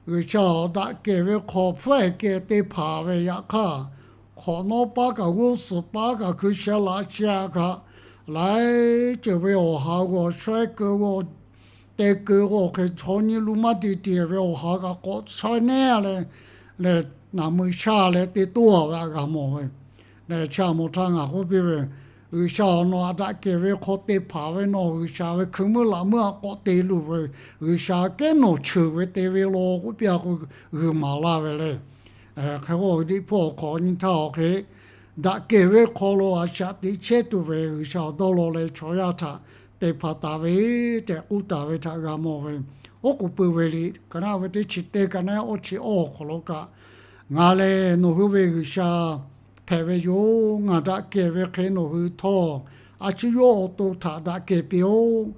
G'uiˬsha awˬ daꞈ kehˬ ve hk'aw hpfuhˇ ehˍ kehˬ te hpanˍ ve yaꞈ hk'aˇ, hk'awꞈ nawˉ paˉ kaꞈ g'uˇ suhˍ paˉ kaꞈ hkui sheh laꞈ sheh a kaꞈ, laiˉ ceuˬ ve awˬ ha g'awˬ shawehˇ keu g'awˬ te keu g'awˬ hk'e chaw nyi lu maˇ te te ve awˬ ha kaꞈ k'awꞈ shawehˇ nehˉ leh, lehˬ naˍ meuˇ sha leh te toˇ a ve htaꞈ g'a mawˬ ve, lehˬ chi a mawˬ htaˇ ngaˬ k'oˆ piˇ ve, G'uiˬsha awˬ nawˬ htaꞈ daꞈ kehˬ ve hk'aw te hpanˍ ve nawˬ G'uiˬsha ve hkui meuˇ laꞈ meuˇ htaꞈ k'awꞈ te luˬ ve, G'uiˬsha kehˉ nawˬ cheuˬ ve te ve law k'oˆ piˇ a k'o, g'uiˬ maˍ laˇ ve le. Hk'e k'o, Liꞈ hpu awˬ hk'aw nyi htaˇ awˬ hk'e, daꞈ kehˬ ve hk'aw lo a shaꞈ teꞈ chehˇ tuˬ ve G'uiˬsha awˬ dawˇ law leh chaw yaˇ htaꞈ te hpanˍ taˍ ve tehꞈ k'oˆ taˍ ve htaꞈ g'a mawˬ ve, oˉ k'oˍ pui ve liꞈ ka naˉ ve teˇ chi teˇ ka naˉ oˇ chi awˇ awˬ hk'aw lo kaꞈ, Ngaˬ lehˬ nawˬ hui ve G'uiˬsha hpehꞈ ve yoˬ. Ngaˬ daꞈ kehˬ ve hk'e nawˬ hui htawˇ, a shu yawˇ awˬ to htaꞈ daꞈ kehˬ piˇ-oˆ.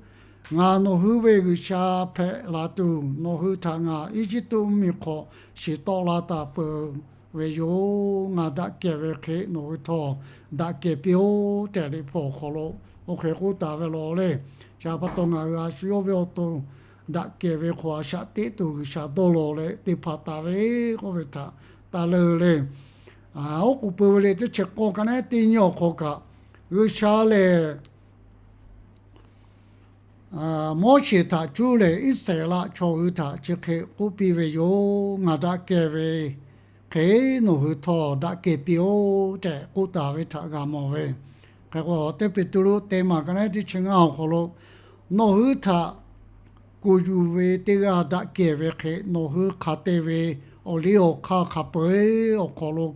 Ngaˬ nawˬ hui ve G'uiˬsha hpehꞈ la tuˬ, nawˬ hui htaꞈ ngaˬ Eˇjiˇtuꞈ mvuhˇmiˬ hk'aw shiˍ tawˆ la taˍ peuˬ ve yoˬ. Ngaˬ daꞈ kehˬ ve hk'e nawˬ hui htawˇ daꞈ kehˬ piˇ-oˆ tehꞈ Liꞈ hpu awˬ hk'aw lo oˇ hk'e k'oˆ taˍ ve law le. Chi pa taw ngaˬ hui a shu yawˇ ve awˬ to daꞈ kehˬ ve hk'aw a shaꞈ teꞈ tuˬ G'uiˬsha dawˇ law leh te hpanˍ taˍ ve k'oˆ ve htaꞈ taˇ leuˇ le. Oˉ k'oˍ pui ve liꞈ teˇ chi k'awˇ ka naˉ teˇ nyi awˬ hk'aw kaꞈ, G'uiˬsha lehˬ Moˉseˍ htaꞈ cuˇ lehˬ Iˉsaˍreˍlaˆ chaw hui htaꞈ chi hk'e k'oˆ piˇ ve yoˬ. Ngaˬ daꞈ kehˬ ve hk'e nawˬ hui htawˇ daꞈ kehˬ piˇ-oˆ tehꞈ k'oˆ taˍ ve htaꞈ g'a mawˬ ve. Hk'e k'o, teˇ Peˍtruˆ teˇ maˬ ka naˉ teˇ chi ngaˇ awˬ hk'aw lo, Nawˬ hui htaꞈ kuˬ yuˬ ve teˇ g'aˇ daꞈ kehˬ ve hk'e nawˬ hui hk'a te ve awˬ liˇ awˬ hk'aˇ hk'a peu-eˬ awˬ hk'aw lo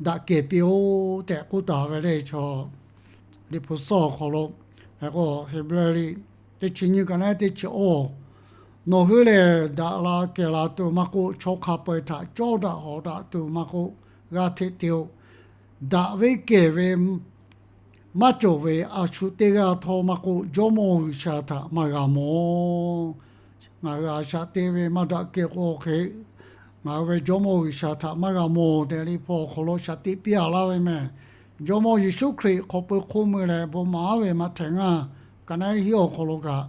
daꞈ kehˬ piˇ-oˆ tehꞈ k'oˆ taˍ ve le. Chaw Liꞈ hpu suhˉ awˬ hk'aw lo, hk'e k'o, Heˍbrehˇ liꞈ teˇ chi nyiˇ ka naˉ teˇ chi awˇ, Nawˬ hui lehˬ daꞈ la kehˬ la tuˬ maˇ k'oˆ, chaw hk'a peu-eˬ htaꞈ cawˇ daꞈ hawˍ daꞈ tuˬ maˇ k'oˆ, g'aˇ hteꞈ te-o. Daꞈ ve kehˬ ve maˇ cawˬ ve a shu teˇ g'aˇ htawˇ maˇ k'oˆ, Jawˇmawˇ G'uiˬsha htaꞈ maˇ g'a mawˬ. Ngaˬ hui a shaꞈ teꞈ ve maˇ daꞈ kehˬ k'o hk'e, ngaˬ hui ve Jawˇmawˇ G'uiˬsha htaꞈ maˇ g'a mawˬ tehꞈ Liꞈ hpu awˬ hk'aw lo shaꞈ teꞈ piˇ a laˇ ve meh. Jawˇmawˇ Yeˍsuˆ Hkriꞈ hk'aw pui hk'oˆ mui leh bon maˍ aˉ ve Maꞈhtehˍ ngaˇ ka naˉ hiˉ awˬ hk'aw lo kaꞈ,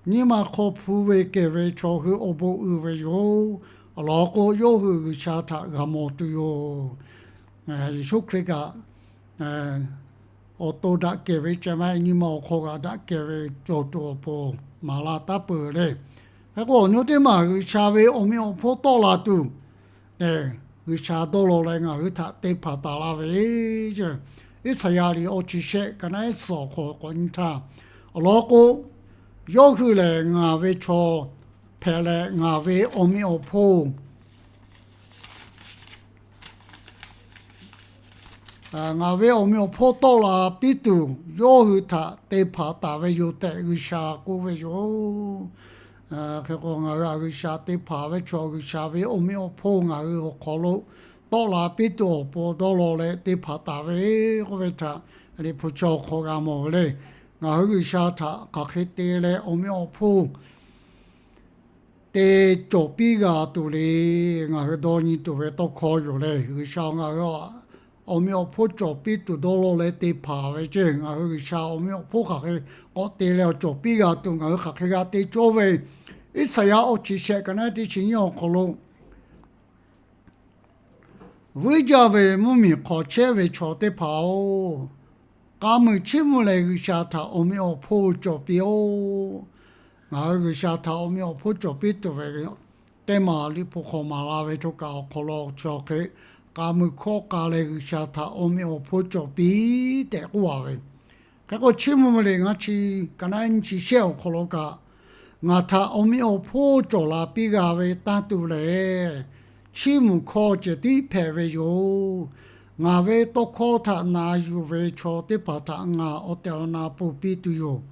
nyiˇ ma hk'aw hpu ve kehˬ ve chaw hui awˬ bon uiˍ ve yoˬ. Awˬ lawn k'o, yawˇ hui G'uiˬsha htaꞈ g'a mawˬ tuˬ yoˬ. Yeˍsuˆ Hkriꞈ kaꞈ awˬ to daꞈ kehˬ ve ceh maˇ heˆ, nyi ma awˬ hk'aw kaꞈ daꞈ kehˬ ve cawˬ tuˬ awˬ pon maˍ la taˉ peuˬ le. Hk'e k'o, awˬ nu teˇ maˬ G'uiˬsha ve awˬ meꞈ awˬ hponˇ tawˆ la tuˬ, G'uiˬsha dawˇ law leh ngaˬ hui htaꞈ te hpanˍ taˍ la ve, Iˉsaˍyaˆ liꞈ awˬ chi shehˆ ka naˉ suhˍ awˬ hk'aw k'awꞈ nyi htaˇ, awˬ lawn k'o, yawˇ hui lehˬ ngaˬ ve chaw hpehꞈ leh ngaˬ ve awˬ meꞈ awˬ hponˇ ngaˬ ve awˬ meꞈ awˬ hponˇ tawˆ la piˇ tuˬ yawˇ hui htaꞈ te hpanˍ taˍ ve yoˬ tehꞈ G'uiˬsha k'oˆ ve yoˬ. Hk'e k'o, ngaˬ hui a G'uiˬsha te hpanˍ ve chaw, G'uiˬsha ve awˬ meꞈ awˬ hponˇ ngaˬ hui awˬ hk'aw lo tawˆ la piˇ tuˬ awˬ pon dawˇ law leh te hpanˍ taˍ ve k'oˆ ve htaꞈ Liꞈ hpu chi awˬ hk'aw g'a mawˬ ve le. Ngaˬ hui G'uiˬsha htaꞈ hk'aˬ hk'e te leh awˬ meꞈ awˬ hponˇ te cawˬ piˇ g'a tuˬ le. Ngaˬ hui dawˇ nyi tuˬ ve tawˇ hkawˇ yoˬ le. G'uiˬsha ngaˬ hui awˬ meꞈ awˬ hponˇ cawˬ piˇ tuˬ dawˇ law leh te hpanˍ ve ceˇ. Ngaˬ hui G'uiˬsha awˬ meꞈ awˬ hponˇ hk'aˬ hk'e k'awꞈ te leh awˬ cawˬ piˇ g'a tuˬ ngaˬ hui hk'aˬ hk'e g'a te cawˇ ve, Iˉsaˍyaˆ awˬ chi shehˆ ka naˉ teˇ chi nyiˇ awˬ hk'aw lo, Vuiˇ jaˇ ve mvuhˇmiˬ hk'aw chehˇ ve chaw teˇ hpaˍ-oˬ, k'a muiˬ chiˇ mvuh leh G'uiˬsha htaꞈ awˬ meꞈ awˬ hponˇ cawˬ piˇ-oˆ. Ngaˬ hui G'uiˬsha htaꞈ awˬ meꞈ awˬ hponˇ cawˬ piˇ tuˬ ve teˇ maˬ Liꞈ hpu hk'aw maˍ la ve chaw kaꞈ awˬ hk'aw lo chaw hk'e, k'a muiˬ hkawˇ k'a leh G'uiˬsha htaꞈ awˬ meꞈ awˬ hponˇ cawˬ piˇ tehꞈ k'oˆ a ve. Hk'e k'o, chiˇ mvuh ve liꞈ ngaˇ chi, ka naˉ nyiˇ chi shehˆ awˬ hk'aw lo kaꞈ, Ngaˬ htaꞈ awˬ meꞈ awˬ hponˇ cawˬ la piˇ g'a ve tanˇ tuˬ lehˬ, chiˇ mvuh hkawˇ cehˬ tiˉ hpehꞈ ve yoˬ. Ngaˬ ve tawˇ hkawˇ htaꞈ na yuˬ ve chaw teˇ hpaˍ htaꞈ ngaˬ awˬ tehˬ awˬ na ponˬ piˇ tuˬ yoˬ.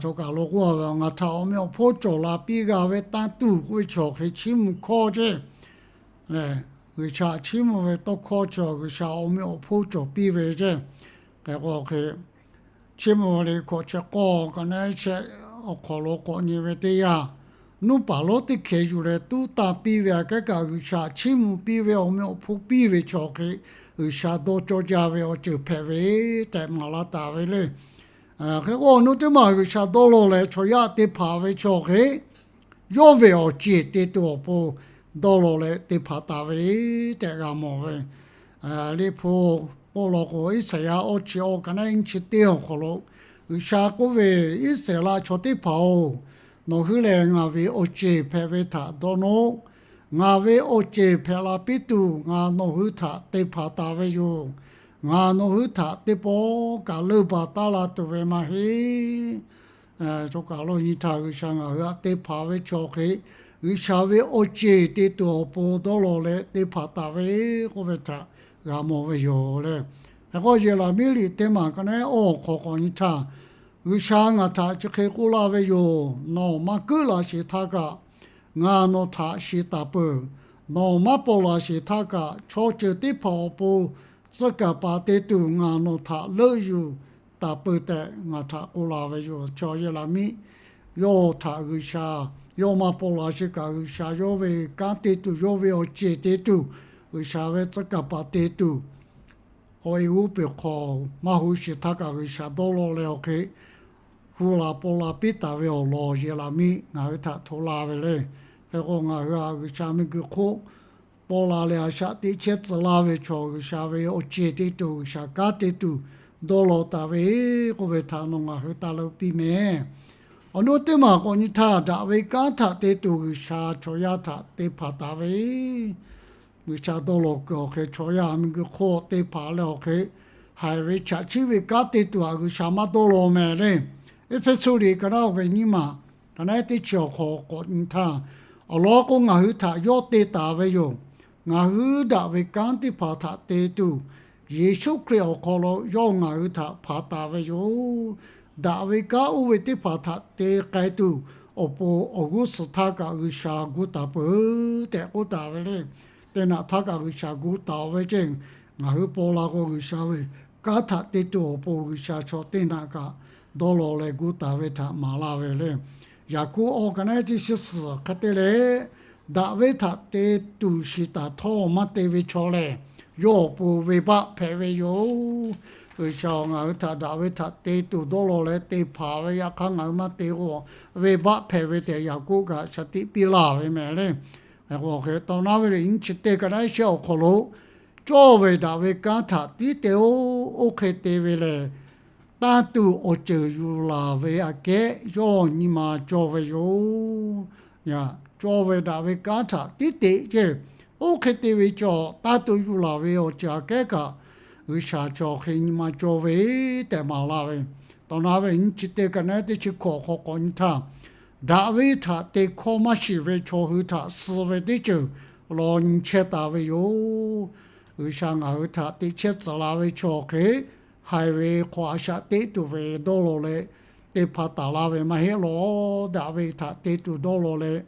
Chaw kaꞈ lo k'oˆ a ve, Ngaˬ htaꞈ awˬ meꞈ awˬ hponˇ cawˬ la piˇ g'a ve tanˇ tuˬ k'oˆ ve chaw hk'e chiˇ mvuh hkawˇ ceˇ lehˬ, G'uiˬsha chiˇ mvuh ve tawˇ hkawˇ chi G'uiˬsha awˬ meꞈ awˬ hponˇ cawˬ piˇ ve ceˇ. Hk'e k'o hk'e, chiˇ mvuh ve liꞈ hkawꞈ chi k'awˇ ka naˉ shehˆ awˬ hk'aw lo k'awꞈ nyi ve teˇ yanˇ, nuˇ paˍ lonˉ teˇ hkeh yuˬ leh tuˉ tanˇ piˇ ve aꞈ kehˉ kaꞈ G'uiˬsha chiˇ mvuh piˇ ve awˬ meꞈ awˬ hponˇ piˇ ve chaw hk'e, G'uiˬsha dawˇ cawˇ jaˇ ve awˬ ceuˬ hpehꞈ ve tehꞈ maˍ laˇ taˍ ve le. Hk'e k'o, awˬ nu teˇ maˬ G'uiˬsha dawˇ law leh chaw yaˇ te hpanˍ ve chaw hk'e, yawˇ ve awˬ ceˬ te tuˬ awˬ pon dawˇ law leh te hpanˍ taˍ ve tehꞈ g'a mawˬ ve. Liꞈ hpu k'oˆ law k'o, Iˉsaˍyaˆ awˬ chi awˬ ka naˉ nyiˇ chi teˇ awˬ hk'aw lo G'uiˬsha k'oˆ ve, Iˉsaˍreˍlaˆ chaw teˇ hpaˍ-oˬ, nawˬ hui lehˬ ngaˬ ve awˬ ceˬ hpehꞈ ve htaꞈ dawˇ nawˉ. Ngaˬ ve awˬ ceˬ hpehꞈ la piˇ tuˬ ngaˬ nawˬ hui htaꞈ te hpanˍ taˍ ve yoˬ. Ngaˬ nawˬ hui htaꞈ teˇ pawˆ kaꞈ leuˆ baˬ taˉ la tuˬ ve maˇ heˆ. Chaw kaꞈ lo nyi htaˇ G'uiˬsha ngaˬ hui htaꞈ te hpanˍ ve chaw hk'e, G'uiˬsha ve awˬ ceˬ te tuˬ awˬ pon dawˇ law leh te hpanˍ taˍ ve k'oˆ ve htaꞈ g'a mawˬ ve yoˬ le. Hk'e k'o, Yeˍraˍmiˆ liꞈ teˇ maˬ ka naˉ awˬ hk'aw k'awꞈ nyi htaˇ, G'uiˬsha ngaˬ htaꞈ chi hk'e k'oˆ laˇ ve yoˬ. Nawˬ maˇ kuiˉ la sheˍ htaˇ kaꞈ, ngaˬ nawˬ htaꞈ shiˍ taˍ peuˬ. Nawˬ maˇ paw la sheˍ htaˇ kaꞈ, chaw ceuˬ teˇ hpaˍ awˬ pon tcuh kaˍ paˍ te tuˬ ngaˬ nawˬ htaꞈ leuˆ yuˬ taˍ peuˬ tehꞈ ngaˬ htaꞈ k'oˆ la ve yoˬ. Chaw Yeˍraˍmiˆ yawˇ htaꞈ G'uiˬsha, yawˇ maˇ paw la sheˍ kaꞈ, G'uiˬsha yawˇ ve kanˉ te tuˬ, yawˇ ve awˬ ceˬ te tuˬ, G'uiˬsha ve tcuh kaˍ paˍ te tuˬ, awˬ e g'oˇ peˬ hk'aw maˇ hu sheˍ htaˇ kaꞈ G'uiˬsha dawˇ law leh awˬ hk'e hu la paw la piˇ taˍ ve awˬ lawn Yeˍraˍmiˆ ngaˬ hui htaꞈ hto la ve le. Hk'e k'o, ngaˬ hui a G'uiˬsha miˬguiˬ hk'oˆ paw la leh a shaꞈ teꞈ chehˇ tcuh laˇ ve chaw, G'uiˬsha ve awˬ ceˬ te tuˬ, G'uiˬsha kanˉ te tuˬ dawˇ law taˍ ve k'oˆ ve htaꞈ nawˬ ngaˬ hui taˇ leuˆ piˇ mehˍ. Awˬ nu teˇ maˬ k'awꞈ nyi htaˇ, daꞈ ve kanˉ htaꞈ te tuˬ G'uiˬsha chaw yaˇ htaꞈ te hpanˍ taˍ ve G'uiˬsha dawˇ law kuiˬ awˬ hk'e chaw yaˇ miˬguiˬ hk'oˆ te hpanˍ leh awˬ hk'e, haiˬ ve chaꞈ chiˆ ve kanˉ te tuˬ a G'uiˬsha maˇ dawˇ law mehˍ le. Eˇfeˇsuꞈ liꞈ ka naˉ ve nyiˇ maˬ ka naˉ teˇ chi awˬ hk'aw k'awꞈ nyi htaˇ, awˬ lawn k'o ngaˬ hui htaꞈ yawˇ te taˍ ve yoˬ. Ngaˬ hui daꞈ ve kanˉ teˇ hpaˍ htaꞈ te tuˬ, Yeˍsuˆ Hkriꞈ awˬ hk'aw lo yawˇ ngaˬ hui htaꞈ hpanˍ taˍ ve yoˬ. Daꞈ ve kanˉ oˇ ve teˇ hpaˍ htaꞈ te k'ai tuˬ awˬ pon awˬ g'uˇ suhˍ htaˇ kaꞈ G'uiˬsha gu taˍ peuˬ tehꞈ k'oˆ taˍ ve le. Teˇ naꞈ htaˇ kaꞈ G'uiˬsha gu taˍ ve ceˇ. Ngaˬ hui paw la k'o G'uiˬsha ve kanˉ htaꞈ te tuˬ awˬ pon G'uiˬsha chaw teˇ naꞈ kaꞈ dawˇ law leh gu taˍ ve htaꞈ maˍ laˇ ve le. Yaˍkoˆ awˬ ka naˉ teˇ chi suhˍ hk'e te leh, daꞈ ve htaꞈ te tuˬ shiˍ taˍ htawˇ maˇ te ve chaw lehˬ, yawˇ awˬ pon venˇbaˆ hpehꞈ ve yoˬ. G'uiˬsha ngaˬ hui htaꞈ daꞈ ve htaꞈ te tuˬ dawˇ law leh te hpanˍ ve, yaꞈ hk'aˇ ngaˬ hui maˇ te k'o, venˇbaˆ hpehꞈ ve tehꞈ Yaˍkoˆ kaꞈ shaˍ tiꞈ piˇ laˇ ve mehˍ le. Awˬ hk'e taw naˉ ve le nyiˇ chi teˇ ka naˉ shehˆ awˬ hk'aw lo, cawˇ ve daꞈ ve kanˉ htaꞈ tiˉ te-o. Oˇ hk'e te ve lehˬ, tanˇ tuˬ awˬ ceuˬ yuˬ laˬ ve aꞈ kehˉ yawˇ nyi ma cawˇ ve yoˬ. Cawˇ ve daꞈ ve kanˉ htaꞈ tiˉ te ceˇ. Oˇ hk'e te ve chaw, tanˇ tuˬ yuˬ laˬ ve awˬ ceuˬ aꞈ kehˉ kaꞈ, G'uiˬsha chaw hk'e nyi ma cawˇ ve tehꞈ maˍ laˇ ve, taw naˉ ve nyiˇ chi teˇ ka naˉ teˇ chi hkawꞈ hk'aw k'awꞈ nyi htaˇ, daꞈ ve htaꞈ te hkawˇ maˇ shiˍ ve chaw hui htaꞈ suh ve teˇ ceuˬ law nyi chehˇ taˍ ve yoˬ. G'uiˬsha ngaˬ hui htaꞈ teꞈ chehˇ tcuh la ve chaw hk'e, haiˬ ve hk'aw a shaꞈ teꞈ tuˬ ve dawˇ law leh te hpanˍ taˍ la ve maˇ heˆ law. Daꞈ ve htaꞈ te tuˬ dawˇ law leh,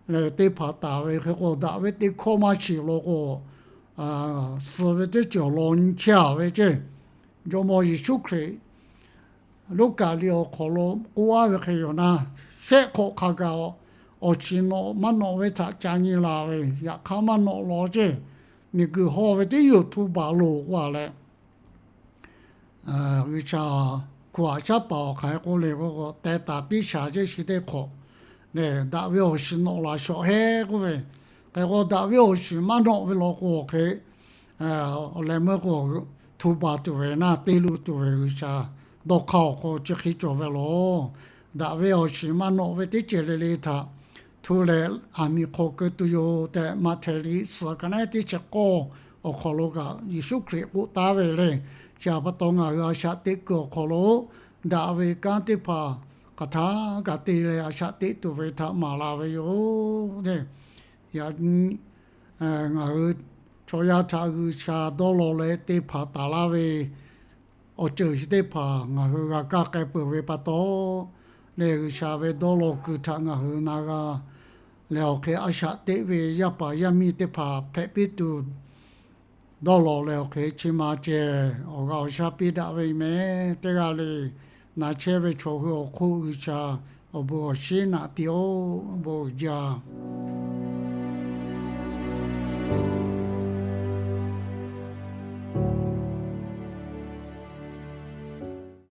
teˇ hpaˍ taˍ ve hk'e k'o, daꞈ ve teˇ hkawˇ maˇ shiˍ law k'o, suh ve teˇ ceuˬ law nyi chehˇ a ve ceˇ. Jawˇmawˇ Yeˍsuˆ Hkriꞈ Luˉkaꞈ liꞈ awˬ hk'aw lo k'oˆ a ve hk'e yoˬ na, shehˆ hk'awꞈ hk'a gaˬ awˬ shiˍ nawꞈ maˇ nawꞈ ve htaꞈ ca nyi la ve, yaꞈ hk'aˇ maˇ nawꞈ law ceˇ. Miˬguiˬ hawˇ ve teˇ yawˬ htu baˬ loˬ k'oˆ a leh, G'uiˬsha hku aꞈ shaˉ paˍ awˬ hk'aˬ hk'e k'oˆ le k'o, teh taˍ piˇ shaˍ ceˇ shi teˇ hk'awꞈ lehˬ, daꞈ ve awˬ shiˍ nawꞈ laˬ shawˍ heˆ k'oˆ ve. Hk'e k'o, daꞈ ve awˬ shiˍ maˇ nawꞈ ve law k'o hk'e, awˬ leh meuˇ k'o, htu baˬ tuˬ ve naˇ te luˬ tuˬ ve G'uiˬsha dawˇ hk'aˇ awˬ hk'aw lo chi hk'e cawˬ ve laˬ. Daꞈ ve awˬ shiˍ maˇ nawꞈ ve teˇ ceuˬ le le htaꞈ htu leh aˬ miˍ hk'aw keu tuˬ yoˬ tehꞈ, Maꞈhtehˍ liꞈ suhˍ ka naˉ teˇ chi k'awˇ awˬ hk'aw lo kaꞈ Yeˍsuˆ Hkriꞈ k'oˆ taˍ ve le. Chi pa taw ngaˬ hui a shaꞈ teꞈ kuiˬ awˬ hk'aw lo daꞈ ve kanˉ teˇ hpaˍ hk'aˬ htaˇ kaꞈ te leh a shaꞈ teꞈ tuˬ ve htaꞈ maˍ la ve yoˬ le. Yaꞈ nyi ngaˬ hui chaw yaˇ htaꞈ G'uiˬsha dawˇ law leh te hpanˍ taˍ laˇ ve awˬ ceuˬ chi teˇ hpaˍ ngaˬ hui g'a kaˇ k'ai peuˬ ve pa taw, lehˬ G'uiˬsha ve dawˇ law kuiˬ htaꞈ ngaˬ hui na g'a lehˬ, awˬ hk'e a shaꞈ teꞈ ve yaˇ paˍ yaˇ miˇ teˇ hpaˍ hpehꞈ piˇ tuˬ dawˇ law leh, awˬ hk'e chi ma ceh awˬ g'a awˬ shaˉ piˇ daꞈ ve meh. Teˇ g'aˇ le na chehˇ ve chaw hui awˬ hk'oˆ G'uiˬsha awˬ bon awˬ shinˉ naꞈ piˇ-oˆ. Bon jaˇ.